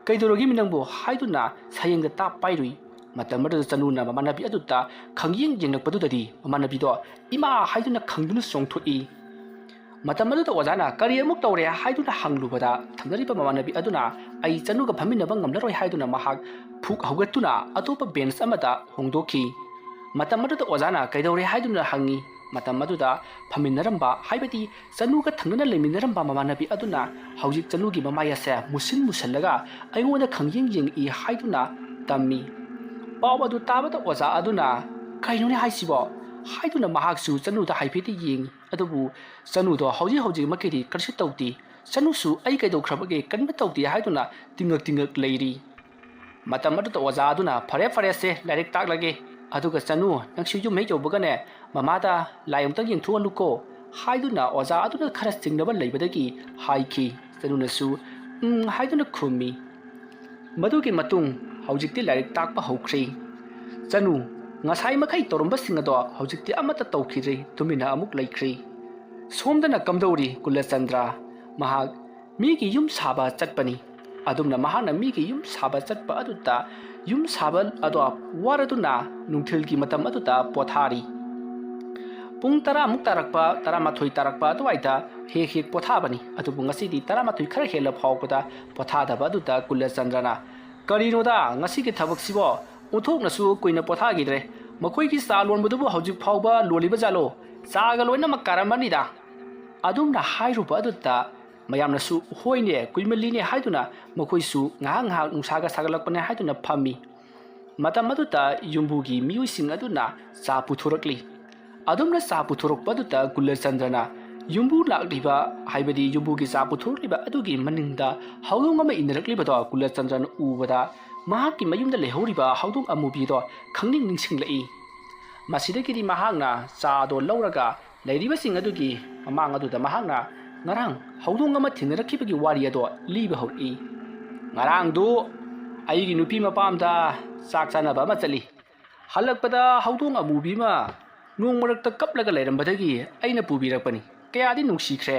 "ꯀꯩꯗꯧꯔꯒꯦꯃꯤ ꯅꯪꯕꯨ?" ꯍꯥꯏꯗꯨꯅ ꯁꯌꯦꯡꯗ ꯇꯥꯞ ꯄꯥꯏꯔꯨꯏ꯫ ꯃꯇꯝ ꯑꯗꯨꯗ ꯆꯅꯨꯅ ꯃꯃꯥꯟꯅꯕꯤ ꯑꯗꯨꯗ ꯈꯪꯌꯦꯡ ꯌꯦꯡꯂꯛꯄꯗꯨꯗꯗꯤ ꯃꯃꯥꯟꯅꯕꯤꯗꯣ "ꯏꯃꯥ" ꯍꯥꯏꯗꯨꯅ ꯈꯪꯗꯨꯅ ꯆꯣꯡꯊꯣꯛꯏ꯫ ꯃꯇꯝ ꯑꯗꯨꯗ ꯑꯣꯖꯥꯅ "ꯀꯔꯤ ꯑꯃꯨꯛ ꯇꯧꯔꯦ?" ꯍꯥꯏꯗꯨꯅ ꯍꯪꯂꯨꯕꯗ ꯊꯪꯅꯔꯤꯕ ꯃꯃꯥꯟꯅꯕꯤ ꯑꯗꯨꯅ "ꯑꯩ ꯆꯅꯨꯒ ꯐꯝꯃꯤꯟꯅꯕ ꯉꯝꯂꯔꯣꯏ" ꯍꯥꯏꯗꯨꯅ ꯃꯍꯥꯛ ꯐꯨꯛ ꯍꯧꯒꯠꯇꯨꯅ ꯑꯇꯣꯞꯄ ꯕꯦꯟꯁ ꯑꯃꯗ ꯍꯣꯡꯗꯣꯛꯈꯤ꯫ ꯃꯇꯝ ꯑꯗꯨꯗ ꯑꯣꯖꯥꯅ "ꯀꯩꯗꯧꯔꯦ?" ꯍꯥꯏꯗꯨꯅ ꯍꯪꯉꯤ꯫ ꯃꯇꯝ ꯑꯗꯨꯗ ꯐꯝꯃꯤꯟꯅꯔꯝꯕ, ꯍꯥꯏꯕꯗꯤ ꯆꯅꯨꯒ ꯊꯪꯅꯅ ꯂꯩꯃꯤꯟꯅꯔꯝꯕ ꯃꯃꯥꯟꯅꯕꯤ ꯑꯗꯨꯅ ꯍꯧꯖꯤꯛ ꯆꯅꯨꯒꯤ ꯃꯃꯥꯏ ꯑꯁꯦ ꯃꯨꯁꯤꯟ ꯃꯨꯁꯜꯂꯒ ꯑꯩꯉꯣꯟꯗ ꯈꯪꯌꯦꯡ ꯌꯦꯡꯉꯛꯏ ꯍꯥꯏꯗꯨꯅ ꯇꯝꯃꯤ꯫ ꯄꯥꯎ ꯑꯗꯨ ꯇꯥꯕꯗ ꯑꯣꯖꯥ ꯑꯗꯨꯅ "ꯀꯩꯅꯣꯅꯦ ꯍꯥꯏꯁꯤꯕꯣ?" ꯍꯥꯏꯗꯨꯅ ꯃꯍꯥꯛꯁꯨ ꯆꯅꯨꯗ ꯍꯥꯏꯐꯦꯠꯇꯤ ꯌꯦꯡꯉꯤ꯫ ꯑꯗꯨꯕꯨ ꯆꯅꯨꯗꯣ ꯍꯧꯖꯤꯛ ꯍꯧꯖꯤꯛꯃꯛꯀꯤꯗꯤ ꯀꯔꯤꯁꯨ ꯇꯧꯗꯦ꯫ "ꯆꯅꯨꯁꯨ ꯑꯩ ꯀꯩꯗꯧꯈ꯭ꯔꯕꯒꯦ? ꯀꯔꯤꯝꯇ ꯇꯧꯗꯦ" ꯍꯥꯏꯗꯨꯅ ꯇꯤꯡꯉꯛ ꯇꯤꯡꯉꯛ ꯂꯩꯔꯤ꯫ ꯃꯇꯝ ꯑꯗꯨꯗ ꯑꯣꯖꯥ ꯑꯗꯨꯅ "ꯐꯔꯦ, ꯐꯔꯦꯁꯦ, ꯂꯥꯏꯔꯤꯛ ꯇꯥꯛꯂꯒꯦ꯫ ꯑꯗꯨꯒ ꯆꯅꯨ, ꯅꯪꯁꯨ ꯌꯨꯝ ꯍꯦꯛ ꯌꯧꯕꯒꯅꯦ, ꯃꯃꯥꯗ ꯂꯥꯏ ꯑꯃꯨꯛꯇꯪ ꯌꯦꯡꯊꯣꯛꯍꯜꯂꯨꯀꯣ" ꯍꯥꯏꯗꯨꯅ ꯑꯣꯖꯥ ꯑꯗꯨꯅ ꯈꯔ ꯆꯤꯡꯅꯕ ꯂꯩꯕꯗꯒꯤ ꯍꯥꯏꯈꯤ꯫ ꯆꯅꯨꯅꯁꯨ "ꯎꯝ" ꯍꯥꯏꯗꯨꯅ ꯈꯨꯝꯃꯤ꯫ ꯃꯗꯨꯒꯤ ꯃꯇꯨꯡ ꯍꯧꯖꯤꯛꯇꯤ ꯂꯥꯏꯔꯤꯛ ꯇꯥꯛꯄ ꯍꯧꯈ꯭ꯔꯦ꯫ ꯆꯅꯨ, ꯉꯁꯥꯏ ꯃꯈꯩ ꯇꯧꯔꯝꯕꯁꯤꯡ ꯑꯗꯣ ꯍꯧꯖꯤꯛꯇꯤ ꯑꯃꯠꯇ ꯇꯧꯈꯤꯗ꯭ꯔꯦ, ꯇꯨꯃꯤꯟꯅ ꯑꯃꯨꯛ ꯂꯩꯈ꯭ꯔꯦ꯫ ꯁꯣꯝꯗꯅ ꯀꯝꯗꯧꯔꯤ ꯀꯨꯂꯆꯟꯗ꯭ꯔ? ꯃꯍꯥꯛ ꯃꯤꯒꯤ ꯌꯨꯝ ꯁꯥꯕ ꯆꯠꯄꯅꯤ꯫ ꯑꯗꯨꯝꯅ ꯃꯍꯥꯛꯅ ꯃꯤꯒꯤ ꯌꯨꯝ ꯁꯥꯕ ꯆꯠꯄ ꯑꯗꯨꯗ ꯌꯨꯝ ꯁꯥꯕ ꯑꯗꯣ ꯋꯥꯔꯗꯨꯅ ꯅꯨꯡꯊꯤꯜꯒꯤ ꯃꯇꯝ ꯑꯗꯨꯗ ꯄꯣꯊꯥꯔꯤ꯫ ꯄꯨꯡ ꯇꯔꯥꯃꯨꯛ ꯇꯥꯔꯛꯄ, ꯇꯔꯥꯃꯥꯊꯣꯏ ꯇꯥꯔꯛꯄ ꯑꯗꯨꯋꯥꯏꯗ ꯍꯦꯛ ꯍꯦꯛ ꯄꯣꯊꯥꯕꯅꯤ꯫ ꯑꯗꯨꯕꯨ ꯉꯁꯤꯗꯤ ꯇꯔꯥꯃꯥꯊꯣꯏ ꯈꯔ ꯍꯦꯜꯂ ꯐꯥꯎꯕꯗ ꯄꯣꯊꯥꯗꯕ ꯑꯗꯨꯗ ꯀꯨꯂꯆꯟꯗ꯭ꯔꯅ, "ꯀꯔꯤꯅꯣꯗ ꯉꯁꯤꯒꯤ ꯊꯕꯛꯁꯤꯕꯣ? ꯑꯣꯟꯊꯣꯛꯅꯁꯨ ꯀꯨꯏꯅ ꯄꯣꯊꯥꯈꯤꯗ꯭ꯔꯦ꯫ ꯃꯈꯣꯏꯒꯤ ꯆꯥ ꯂꯣꯟꯕꯗꯨꯕꯨ ꯍꯧꯖꯤꯛ ꯐꯥꯎꯕ ꯂꯣꯜꯂꯤꯕ ꯖꯥꯠꯂꯣ? ꯆꯥꯒ ꯂꯣꯏꯅꯃꯛ ꯀꯥꯔꯝꯃꯅꯤꯗ"꯫ ꯑꯗꯨꯝꯅ ꯍꯥꯏꯔꯨꯕ ꯑꯗꯨꯗ ꯃꯌꯥꯝꯅꯁꯨ, "ꯍꯣꯏꯅꯦ, ꯀꯨꯏꯃꯜꯂꯤꯅꯦ" ꯍꯥꯏꯗꯨꯅ ꯃꯈꯣꯏꯁꯨ ꯉꯥꯏꯍꯥꯛ ꯉꯥꯏꯍꯥꯛ ꯅꯨꯡꯁꯥꯒ ꯁꯥꯒꯠꯂꯛꯄꯅꯦ ꯍꯥꯏꯗꯨꯅ ꯐꯝꯃꯤ꯫ ꯃꯇꯝ ꯑꯗꯨꯗ ꯌꯨꯝꯕꯨꯒꯤ ꯃꯤꯑꯣꯏꯁꯤꯡ ꯑꯗꯨꯅ ꯆꯥ ꯄꯨꯊꯣꯔꯛꯂꯤ꯫ ꯑꯗꯨꯝꯅ ꯆꯥ ꯄꯨꯊꯣꯔꯛꯄ ꯑꯗꯨꯗ ꯀꯨꯂꯆꯟꯗ꯭ꯔꯅ ꯌꯨꯝꯕꯨ ꯂꯥꯛꯂꯤꯕ, ꯍꯥꯏꯕꯗꯤ ꯌꯨꯝꯕꯨꯒꯤ ꯆꯥ ꯄꯨꯊꯣꯔꯛꯂꯤꯕ ꯑꯗꯨꯒꯤ ꯃꯅꯤꯡꯗ ꯍꯧꯗꯣꯡ ꯑꯃ ꯏꯟꯅꯔꯛꯂꯤꯕꯗꯣ ꯀꯨꯂꯆꯟꯗ꯭ꯔꯅ ꯎꯕꯗ ꯃꯍꯥꯛꯀꯤ ꯃꯌꯨꯝꯗ ꯂꯩꯍꯧꯔꯤꯕ ꯍꯧꯗꯣꯡ ꯑꯃꯨꯕꯤꯗꯣ ꯈꯪꯅꯤꯡ ꯅꯤꯡꯁꯤꯡꯂꯛꯏ꯫ ꯃꯁꯤꯗꯒꯤꯗꯤ ꯃꯍꯥꯛꯅ ꯆꯥꯗꯣ ꯂꯧꯔꯒ ꯂꯩꯔꯤꯕꯁꯤꯡ ꯑꯗꯨꯒꯤ ꯃꯃꯥꯡ ꯑꯗꯨꯗ ꯃꯍꯥꯛꯅ ꯉꯔꯥꯡ ꯍꯧꯗꯣꯡ ꯑꯃ ꯊꯦꯡꯅꯔꯛꯈꯤꯕꯒꯤ ꯋꯥꯔꯤ ꯑꯗꯣ ꯂꯤꯕ ꯍꯧꯔꯛꯏ꯫ "ꯉꯔꯥꯡꯗꯨ ꯑꯩꯒꯤ ꯅꯨꯄꯤ ꯃꯄꯥꯝꯗ ꯆꯥꯛ ꯆꯥꯅꯕ ꯑꯃ ꯆꯠꯂꯤ꯫ ꯍꯜꯂꯛꯄꯗ ꯍꯧꯗꯣꯡ ꯑꯃꯨꯕꯤ ꯑꯃ ꯅꯣꯡ ꯃꯔꯛꯇ ꯀꯞꯂꯒ ꯂꯩꯔꯝꯕꯗꯒꯤ ꯑꯩꯅ ꯄꯨꯕꯤꯔꯛꯄꯅꯤ꯫ ꯀꯌꯥꯗꯤ ꯅꯨꯡꯁꯤꯈ꯭ꯔꯦ"꯫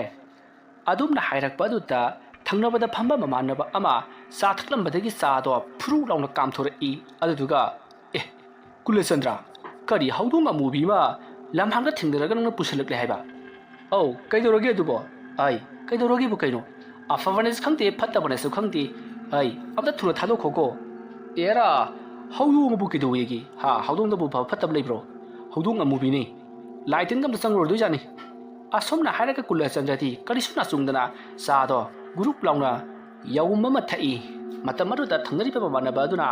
ꯑꯗꯨꯝꯅ ꯍꯥꯏꯔꯛꯄ ꯑꯗꯨꯗ ꯊꯪꯅꯕꯗ ꯐꯝꯕ ꯃꯃꯥꯟꯅꯕ ꯑꯃ ꯆꯥ ꯊꯛꯂꯝꯕꯗꯒꯤ ꯆꯥꯗꯣ ꯐꯨꯔꯨ ꯂꯥꯎꯅ ꯀꯥꯝꯊꯣꯔꯛꯏ꯫ ꯑꯗꯨꯗꯨꯒ, "ꯑꯦ, ꯀꯨꯂꯆꯟꯗ꯭ꯔ, ꯀꯔꯤ ꯍꯧꯗꯣꯡ ꯑꯃꯨꯕꯤ ꯑꯃ ꯂꯝꯍꯥꯡꯗ ꯊꯦꯡꯅꯔꯒ ꯅꯪꯅ ꯄꯨꯁꯤꯜꯂꯛꯂꯦ ꯍꯥꯏꯕ?" "ꯑꯧ, ꯀꯩꯗꯧꯔꯒꯦ ꯑꯗꯨꯕꯣ?" "ꯑꯩ, ꯀꯩꯗꯧꯔꯒꯦꯕꯨ ꯀꯩꯅꯣ? ꯑꯐꯕꯅꯦꯁꯨ ꯈꯪꯗꯦ, ꯐꯠꯇꯕꯅꯦꯁꯨ ꯈꯪꯗꯦ꯫ ꯑꯩ, ꯑꯝꯇ ꯊꯨꯅ ꯊꯥꯗꯣꯛꯈꯣꯀꯣ"꯫ "ꯑꯦꯔꯥ, ꯍꯧꯗꯣꯡ ꯑꯃꯕꯨ ꯀꯩꯗꯧꯋꯦꯒꯦ? ꯍꯥ, ꯍꯧꯗꯣꯡꯗꯕꯨ ꯐꯕ ꯐꯠꯇꯕ ꯂꯩꯕ꯭ꯔꯣ? ꯍꯧꯗꯣꯡ ꯑꯃꯨꯕꯤꯅꯦ꯫ ꯂꯥꯏ ꯇꯤꯟꯒ ꯑꯝꯇ ꯆꯪꯉꯔꯣꯏꯗꯣꯏꯖꯥꯠꯅꯤ"꯫ ꯑꯁꯨꯝꯅ ꯍꯥꯏꯔꯒ ꯀꯨꯂꯆꯟꯗ꯭ꯔꯗꯤ ꯀꯔꯤꯁꯨ ꯅꯥꯆꯨꯡꯗꯅ ꯆꯥꯗꯣ ꯒꯨꯔꯨꯞ ꯂꯥꯎꯅ ꯌꯥꯎꯝ ꯑꯃ ꯊꯛꯏ꯫ ꯃꯇꯝ ꯑꯗꯨꯗ ꯊꯪꯅꯔꯤꯕ ꯃꯃꯥꯟꯅꯕ ꯑꯗꯨꯅ,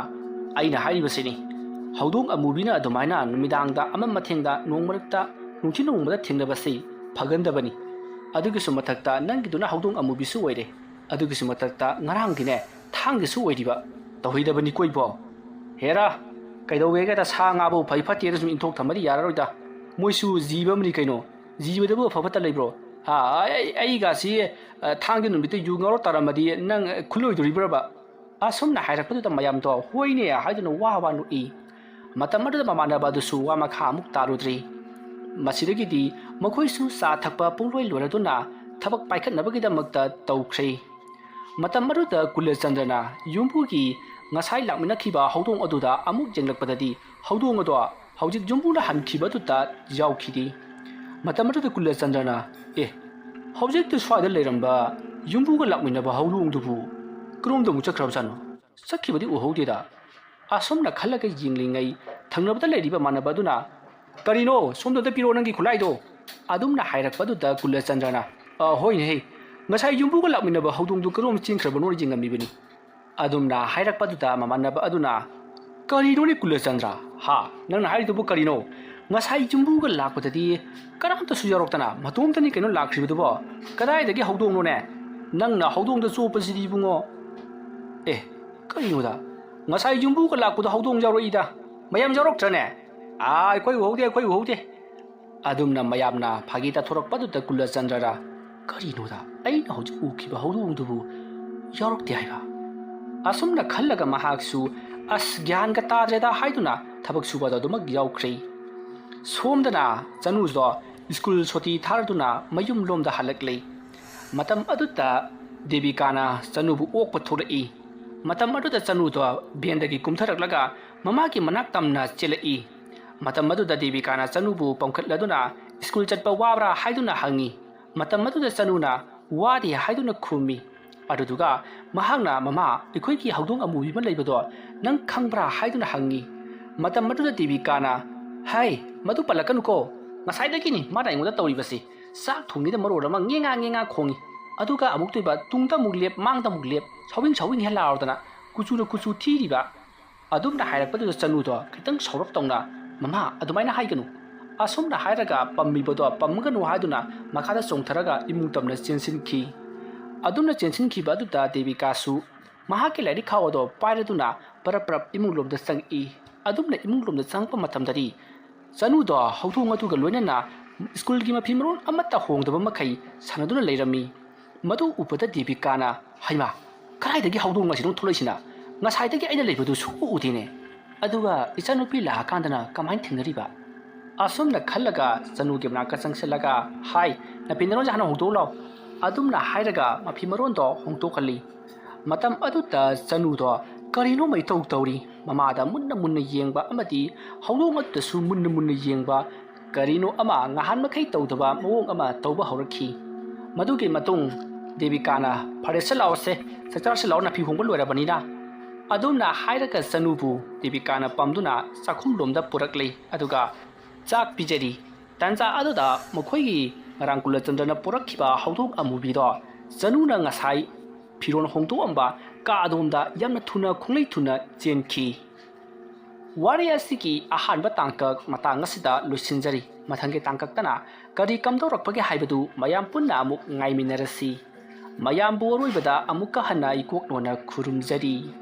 "ꯑꯩꯅ ꯍꯥꯏꯔꯤꯕꯁꯤꯅꯤ, ꯍꯧꯗꯣꯡ ꯑꯃꯨꯕꯤꯅ ꯑꯗꯨꯃꯥꯏꯅ ꯅꯨꯃꯤꯗꯥꯡꯗ ꯑꯃꯝ ꯑꯊꯦꯡꯗ ꯅꯣꯡ ꯃꯔꯛꯇ ꯅꯨꯡꯊꯤꯜ ꯅꯣꯡꯃꯗ ꯊꯦꯡꯅꯕꯁꯤ ꯐꯒꯟꯗꯕꯅꯤ꯫ ꯑꯗꯨꯒꯤꯁꯨ ꯃꯊꯛꯇ ꯅꯪꯒꯤꯗꯨꯅ ꯍꯧꯗꯣꯡ ꯑꯃꯨꯕꯤꯁꯨ ꯑꯣꯏꯔꯦ, ꯑꯗꯨꯒꯤꯁꯨ ꯃꯊꯛꯇ ꯉꯔꯥꯡꯗꯤꯅꯦ ꯊꯥꯡꯒꯤꯁꯨ ꯑꯣꯏꯔꯤꯕ, ꯇꯧꯍꯩꯗꯕꯅꯤꯀꯣ ꯏꯕꯣ"꯫ "ꯍꯦꯔꯥ, ꯀꯩꯗꯧꯋꯦꯒꯦꯗ, ꯁꯥ ꯉꯥꯕꯨ ꯐꯩ ꯐꯠꯇꯦꯅ ꯁꯨꯝ ꯏꯟꯊꯣꯛ ꯊꯝꯃꯗꯤ ꯌꯥꯔꯔꯣꯏꯗ꯫ ꯃꯣꯏꯁꯨ ꯖꯤꯕ ꯑꯃꯅꯤ ꯀꯩꯅꯣ꯫ ꯖꯤꯕꯗꯕꯨ ꯑꯐ ꯐꯠꯇ ꯂꯩꯕ꯭ꯔꯣ? ꯍꯥ, ꯑꯩ, ꯑꯩꯒꯥꯁꯤ, ꯑ, ꯊꯥꯡꯖ ꯅꯨꯃꯤꯠꯇ ꯌꯨ ꯉꯥꯎꯔ ꯇꯥꯔꯝꯃꯗꯤ ꯅꯪ, ꯑ, ꯈꯨꯜꯂꯣꯏꯗꯣꯔꯤꯕ꯭ꯔꯕ?" ꯑꯁꯨꯝꯅ ꯍꯥꯏꯔꯛꯄꯗꯨꯗ ꯃꯌꯥꯝꯗꯣ ꯍꯣꯏꯅꯦ ꯍꯥꯏꯗꯨꯅ ꯋꯥ ꯋꯥ ꯅꯣꯛꯏ꯫ ꯃꯇꯝ ꯑꯗꯨꯗ ꯃꯃꯥꯟꯅꯕ ꯑꯗꯨꯁꯨ ꯋꯥ ꯃꯈꯥ ꯑꯃꯨꯛ ꯇꯥꯔꯨꯗ꯭ꯔꯤ꯫ ꯃꯁꯤꯗꯒꯤꯗꯤ ꯃꯈꯣꯏꯁꯨ ꯆꯥ ꯊꯛꯄ ꯄꯨꯡꯂꯣꯏ ꯂꯣꯏꯔꯗꯨꯅ ꯊꯕꯛ ꯄꯥꯏꯈꯠꯅꯕꯒꯤꯗꯃꯛꯇ ꯇꯧꯈ꯭ꯔꯦ꯫ ꯃꯇꯝ ꯑꯗꯨꯗ ꯀꯨꯂꯆꯟꯗ꯭ꯔꯅ ꯌꯨꯝꯕꯨꯒꯤ ꯉꯁꯥꯏ ꯂꯥꯛꯃꯤꯟꯅꯈꯤꯕ ꯍꯧꯗꯣꯡ ꯑꯗꯨꯗ ꯑꯃꯨꯛ ꯌꯦꯡꯂꯛꯄꯗꯗꯤ ꯍꯧꯗꯣꯡ ꯑꯗꯣ ꯍꯧꯖꯤꯛ ꯌꯨꯝꯕꯨꯅ ꯍꯟꯈꯤꯕꯗꯨꯗ ꯌꯥꯎꯈꯤꯗꯦ꯫ ꯃꯇꯝ ꯑꯗꯨꯗ ꯀꯨꯂꯆꯟꯗ꯭ꯔꯅ, "ꯑꯦ, ꯍꯧꯖꯤꯛꯇ ꯁ꯭ꯋꯥꯏꯗ ꯂꯩꯔꯝꯕ ꯌꯨꯝꯕꯨꯒ ꯂꯥꯛꯃꯤꯟꯅꯕ ꯍꯧꯗꯣꯡꯗꯨꯕꯨ ꯀꯔꯣꯝꯗ ꯑꯃꯨꯛ ꯆꯠꯈ꯭ꯔꯕꯖꯥꯠꯅꯣ? ꯆꯠꯈꯤꯕꯗꯤ ꯎꯍꯧꯗꯦꯗ"꯫ ꯑꯁꯨꯝꯅ ꯈꯜꯂꯒ ꯌꯦꯡꯂꯤꯉꯩ ꯊꯪꯅꯕꯗ ꯂꯩꯔꯤꯕ ꯃꯥꯟꯅꯕ ꯑꯗꯨꯅ, "ꯀꯔꯤꯅꯣ? ꯁꯣꯝꯗ ꯑꯝꯇ ꯄꯤꯔꯛꯑꯣ ꯅꯪꯒꯤ ꯈꯨꯠꯂꯥꯏꯗꯣ"꯫ ꯑꯗꯨꯝꯅ ꯍꯥꯏꯔꯛꯄꯗꯨꯗ ꯀꯨꯂꯆꯟꯗ꯭ꯔꯅ, "ꯑ, ꯍꯣꯏꯅꯦꯍꯦ, ꯉꯁꯥꯏ ꯌꯨꯝꯕꯨꯒ ꯂꯥꯛꯃꯤꯟꯅꯕ ꯍꯧꯗꯣꯡꯗꯨ ꯀꯔꯣꯝ ꯆꯦꯟꯈ꯭ꯔꯕꯅꯣ ꯌꯦꯡꯉꯝꯃꯤꯕꯅꯤ"꯫ ꯑꯗꯨꯝꯅ ꯍꯥꯏꯔꯛꯄꯗꯨꯗ ꯃꯃꯥꯟꯅꯕ ꯑꯗꯨꯅ, "ꯀꯔꯤꯅꯣꯅꯦ ꯀꯨꯂꯆꯟꯗ꯭ꯔ? ꯍꯥ? ꯅꯪꯅ ꯍꯥꯏꯔꯤꯗꯨꯕꯨ ꯀꯔꯤꯅꯣ? ꯉꯁꯥꯏ ꯌꯨꯝꯕꯨꯒ ꯂꯥꯛꯄꯗꯗꯤ ꯀꯅꯥꯝꯇꯁꯨ ꯌꯥꯎꯔꯛꯇꯅ ꯃꯇꯣꯝꯇꯅꯤ ꯀꯩꯅꯣ ꯂꯥꯛꯈ꯭ꯔꯤꯕꯗꯨꯕꯣ? ꯀꯗꯥꯏꯗꯒꯤ ꯍꯧꯗꯣꯡꯅꯣꯅꯦ? ꯅꯪꯅ ꯍꯧꯗꯣꯡꯗ ꯆꯣꯞꯄꯁꯤꯗꯤ ꯏꯕꯨꯡꯉꯣ"꯫ "ꯑꯦ, ꯀꯔꯤꯅꯣꯗ? ꯉꯁꯥꯏ ꯌꯨꯝꯕꯨꯒ ꯂꯥꯛꯄꯗꯣ ꯍꯧꯗꯣꯡ ꯌꯥꯎꯔꯛꯏꯗ꯫ ꯃꯌꯥꯝ ꯌꯥꯎꯔꯛꯇ꯭ꯔꯅꯦ?" "ꯑꯥ, ꯑꯩꯈꯣꯏ ꯎꯍꯧꯗꯦ, ꯑꯩꯈꯣꯏ ꯎꯍꯧꯗꯦ"꯫ ꯑꯗꯨꯝꯅ ꯃꯌꯥꯝꯅ ꯐꯥꯒꯤ ꯇꯥꯊꯣꯔꯛꯄꯗꯨꯗ ꯀꯨꯂꯆꯟꯗ꯭ꯔꯅ, "ꯀꯔꯤꯅꯣꯗ? ꯑꯩꯅ ꯍꯧꯖꯤꯛ ꯎꯈꯤꯕ ꯍꯧꯗꯣꯡꯗꯨꯕꯨ ꯌꯥꯎꯔꯛꯇꯦ ꯍꯥꯏꯕ?" ꯑꯁꯨꯝꯅ ꯈꯜꯂꯒ ꯃꯍꯥꯛꯁꯨ, "ꯑꯁ, ꯒ꯭ꯌꯥꯟꯒ ꯇꯥꯗ꯭ꯔꯦꯗ" ꯍꯥꯏꯗꯨꯅ ꯊꯕꯛ ꯁꯨꯕꯗ ꯑꯗꯨꯃꯛ ꯌꯥꯎꯈ꯭ꯔꯦ꯫ ꯁꯣꯝꯗꯅ ꯆꯅꯨꯗꯣ ꯁ꯭ꯀꯨꯜ ꯁꯨꯇꯤ ꯊꯥꯔꯗꯨꯅ ꯃꯌꯨꯝ ꯂꯣꯝꯗ ꯍꯜꯂꯛꯂꯦ꯫ ꯃꯇꯝ ꯑꯗꯨꯗ ꯗꯦꯕꯤꯀꯥꯅ ꯆꯅꯨꯕꯨ ꯑꯣꯛꯄ ꯊꯣꯛꯂꯛꯏ꯫ ꯃꯇꯝ ꯑꯗꯨꯗ ꯆꯅꯨꯗꯣ ꯚꯦꯟꯗꯒꯤ ꯀꯨꯝꯊꯔꯛꯂꯒ ꯃꯃꯥꯒꯤ ꯃꯅꯥꯛ ꯇꯝꯅ ꯆꯦꯜꯂꯛꯏ꯫ ꯃꯇꯝ ꯑꯗꯨꯗ ꯗꯦꯕꯤꯀꯥꯅ ꯆꯅꯨꯕꯨ ꯄꯝꯈꯠꯂꯗꯨꯅ, "ꯁ꯭ꯀꯨꯜ ꯆꯠꯄ ꯋꯥꯕ꯭ꯔꯥ?" ꯍꯥꯏꯗꯨꯅ ꯍꯪꯉꯤ꯫ ꯃꯇꯝ ꯑꯗꯨꯗ ꯆꯅꯨꯅ, "ꯋꯥꯗꯦ" ꯍꯥꯏꯗꯨꯅ ꯈꯨꯝꯃꯤ꯫ ꯑꯗꯨꯗꯨꯒ ꯃꯍꯥꯛꯅ, "ꯃꯃꯥ, ꯑꯩꯈꯣꯏꯒꯤ ꯍꯧꯗꯣꯡ ꯑꯃꯨꯕꯤ ꯑꯃ ꯂꯩꯕꯗꯣ ꯅꯪ ꯈꯪꯕ꯭ꯔꯥ?" ꯍꯥꯏꯗꯨꯅ ꯍꯪꯉꯤ꯫ ꯃꯇꯝ ꯑꯗꯨꯗ ꯗꯦꯕꯤꯀꯥꯅ, "ꯍꯥꯏ, ꯃꯗꯨ ꯄꯜꯂꯛꯀꯅꯨꯀꯣ꯫ ꯉꯁꯥꯏꯗꯒꯤꯅꯤ ꯃꯥꯅ ꯑꯩꯉꯣꯟꯗ ꯇꯧꯔꯤꯕꯁꯤ꯫ ꯆꯥꯛ ꯊꯣꯡꯉꯤꯗ ꯃꯔꯣꯜ ꯑꯃ ꯉꯦꯉꯥ ꯉꯦꯉꯥ ꯈꯣꯡꯉꯤ꯫ ꯑꯗꯨꯒ ꯑꯃꯨꯛꯇꯣꯏꯕ ꯇꯨꯡꯗ ꯑꯃꯨꯛ ꯂꯦꯞ, ꯃꯥꯡꯗ ꯑꯃꯨꯛ ꯂꯦꯞ, ꯁꯥꯎꯋꯤꯡ ꯁꯥꯎꯋꯤꯡ ꯍꯦꯛ ꯂꯥꯎꯔꯗꯅ ꯀꯨꯆꯨꯅ ꯀꯨꯆꯨ ꯊꯤꯔꯤꯕ"꯫ ꯑꯗꯨꯝꯅ ꯍꯥꯏꯔꯛꯄꯗꯨꯗ ꯆꯅꯨꯗꯣ ꯈꯤꯇꯪ ꯁꯥꯎꯔꯞ ꯇꯧꯅ, "ꯃꯃꯥ, ꯑꯗꯨꯃꯥꯏꯅ ꯍꯥꯏꯒꯅꯨ꯫ ꯑꯁꯨꯝꯅ ꯍꯥꯏꯔꯒ ꯄꯝꯃꯤꯕꯗꯣ ꯄꯝꯒꯅꯨ" ꯍꯥꯏꯗꯨꯅ ꯃꯈꯥꯗ ꯆꯣꯡꯊꯔꯒ ꯏꯃꯨꯡ ꯇꯝꯅ ꯆꯦꯟꯁꯤꯟꯈꯤ꯫ ꯑꯗꯨꯝꯅ ꯆꯦꯟꯁꯤꯟꯈꯤꯕ ꯑꯗꯨꯗ ꯗꯦꯕꯤꯀꯥꯁꯨ ꯃꯍꯥꯛꯀꯤ ꯂꯥꯏꯔꯤꯛ ꯈꯥꯎ ꯑꯗꯣ ꯄꯥꯏꯔꯗꯨꯅ ꯄꯔꯞ ꯄꯔꯞ ꯏꯃꯨꯡ ꯂꯣꯝꯗ ꯆꯪꯉꯛꯏ꯫ ꯑꯗꯨꯝꯅ ꯏꯃꯨꯡ ꯂꯣꯝꯗ ꯆꯪꯉꯛꯄ ꯃꯇꯝꯗꯗꯤ ꯆꯅꯨꯗꯣ ꯍꯧꯗꯣꯡ ꯑꯗꯨꯒ ꯂꯣꯏꯅꯅ ꯁ꯭ꯀꯨꯜꯒꯤ ꯃꯐꯤ ꯃꯔꯣꯟ ꯑꯃꯠꯇ ꯍꯣꯡꯗꯕ ꯃꯈꯩ ꯁꯥꯟꯅꯗꯨꯅ ꯂꯩꯔꯝꯃꯤ꯫ ꯃꯗꯨ ꯎꯕꯗ ꯗꯦꯕꯤꯀꯥꯅ, "ꯍꯩꯃꯥ, "ꯀꯗꯥꯏꯗꯒꯤ ꯍꯧꯗꯣꯡ ꯑꯁꯤꯗ ꯊꯣꯛꯂꯛꯏꯁꯤꯅ? ꯉꯁꯥꯏꯗꯒꯤ ꯑꯩꯅ ꯂꯩꯕꯗꯨ ꯁꯨꯛꯎ ꯎꯗꯦꯅꯦ꯫ ꯑꯗꯨꯒ ꯏꯆꯥꯅꯨꯄꯤ ꯂꯥꯛꯑꯀꯥꯟꯗꯅ ꯀꯃꯥꯏꯅ ꯊꯦꯡꯅꯔꯤꯕ?" ꯑꯁꯨꯝꯅ ꯈꯜꯂꯒ ꯆꯅꯨꯒꯤ ꯃꯅꯥꯛꯇ ꯆꯪꯁꯤꯜꯂꯒ, "ꯍꯥꯏ, ꯅꯐꯤ ꯅꯔꯣꯟꯁꯦ ꯍꯥꯟꯅ ꯍꯣꯡꯗꯣꯛꯎ ꯂꯥꯎ"꯫ ꯑꯗꯨꯝꯅ ꯍꯥꯏꯔꯒ ꯃꯐꯤ ꯃꯔꯣꯟꯗꯣ ꯍꯣꯡꯗꯣꯛꯍꯜꯂꯤ꯫ ꯃꯇꯝ ꯑꯗꯨꯗ ꯆꯅꯨꯗꯣ ꯀꯔꯤꯅꯣꯃ ꯏꯇꯧ ꯇꯧꯔꯤ꯫ ꯃꯃꯥꯗ ꯃꯨꯟꯅ ꯃꯨꯟꯅ ꯌꯦꯡꯕ ꯑꯃꯗꯤ ꯍꯧꯗꯣꯡ ꯑꯗꯨꯗꯁꯨ ꯃꯨꯟꯅ ꯃꯨꯟꯅ ꯌꯦꯡꯕ, ꯀꯔꯤꯅꯣ ꯑꯃ ꯉꯍꯥꯟ ꯃꯈꯩ ꯇꯧꯗꯕ ꯃꯑꯣꯡ ꯑꯃ ꯇꯧꯕ ꯍꯧꯔꯛꯈꯤ꯫ ꯃꯗꯨꯒꯤ ꯃꯇꯨꯡ ꯗꯦꯕꯤꯀꯥꯅ, "ꯐꯔꯦꯁꯦ, ꯂꯥꯛꯑꯣꯁꯦ, ꯆꯥꯛ ꯆꯥꯔꯁꯤ ꯂꯥꯛꯑꯣ, ꯅꯥꯄꯤ ꯍꯣꯡꯕ ꯂꯣꯏꯔꯕꯅꯤꯅ"꯫ ꯑꯗꯨꯝꯅ ꯍꯥꯏꯔꯒ ꯆꯅꯨꯕꯨ ꯗꯦꯕꯤꯀꯥꯅ ꯄꯝꯗꯨꯅ ꯆꯥꯛꯈꯨꯝꯂꯣꯝꯗ ꯄꯨꯔꯛꯂꯦ, ꯑꯗꯨꯒ ꯆꯥꯛ ꯄꯤꯖꯔꯤ꯫ ꯇꯥꯟꯖꯥ ꯑꯗꯨꯗ ꯃꯈꯣꯏꯒꯤ ꯉꯔꯥꯡ ꯀꯨꯂꯆꯟꯗ꯭ꯔꯅ ꯄꯨꯔꯛꯈꯤꯕ ꯍꯧꯗꯣꯡ ꯑꯃꯨꯕꯤꯗꯣ ꯆꯅꯨꯅ ꯉꯁꯥꯏ ꯐꯤꯔꯣꯜ ꯍꯣꯡꯗꯣꯛꯑꯝꯕ ꯀꯥ ꯑꯗꯣꯝꯗ ꯌꯥꯝꯅ ꯊꯨꯅ ꯈꯣꯡꯂꯩ ꯊꯨꯅ ꯆꯦꯟꯈꯤ꯫ ꯋꯥꯔꯤ ꯑꯁꯤꯒꯤ ꯑꯍꯥꯟꯕ ꯇꯥꯡꯀꯛ ꯃꯇꯥꯡ ꯑꯁꯤꯗ ꯂꯣꯏꯁꯤꯟꯖꯔꯤ꯫ ꯃꯊꯪꯒꯤ ꯇꯥꯡꯀꯛꯇꯅ ꯀꯔꯤ ꯀꯝꯗꯧꯔꯛꯄꯒꯦ ꯍꯥꯏꯕꯗꯨ ꯃꯌꯥꯝ ꯄꯨꯟꯅ ꯑꯃꯨꯛ ꯉꯥꯏꯃꯤꯟꯅꯔꯁꯤ꯫ ꯃꯌꯥꯝꯕꯨ ꯑꯔꯣꯏꯕꯗ ꯑꯃꯨꯛꯀ ꯍꯟꯅ ꯏꯀꯣꯛ ꯅꯣꯟꯅ ꯈꯨꯔꯨꯝꯖꯔꯤ꯫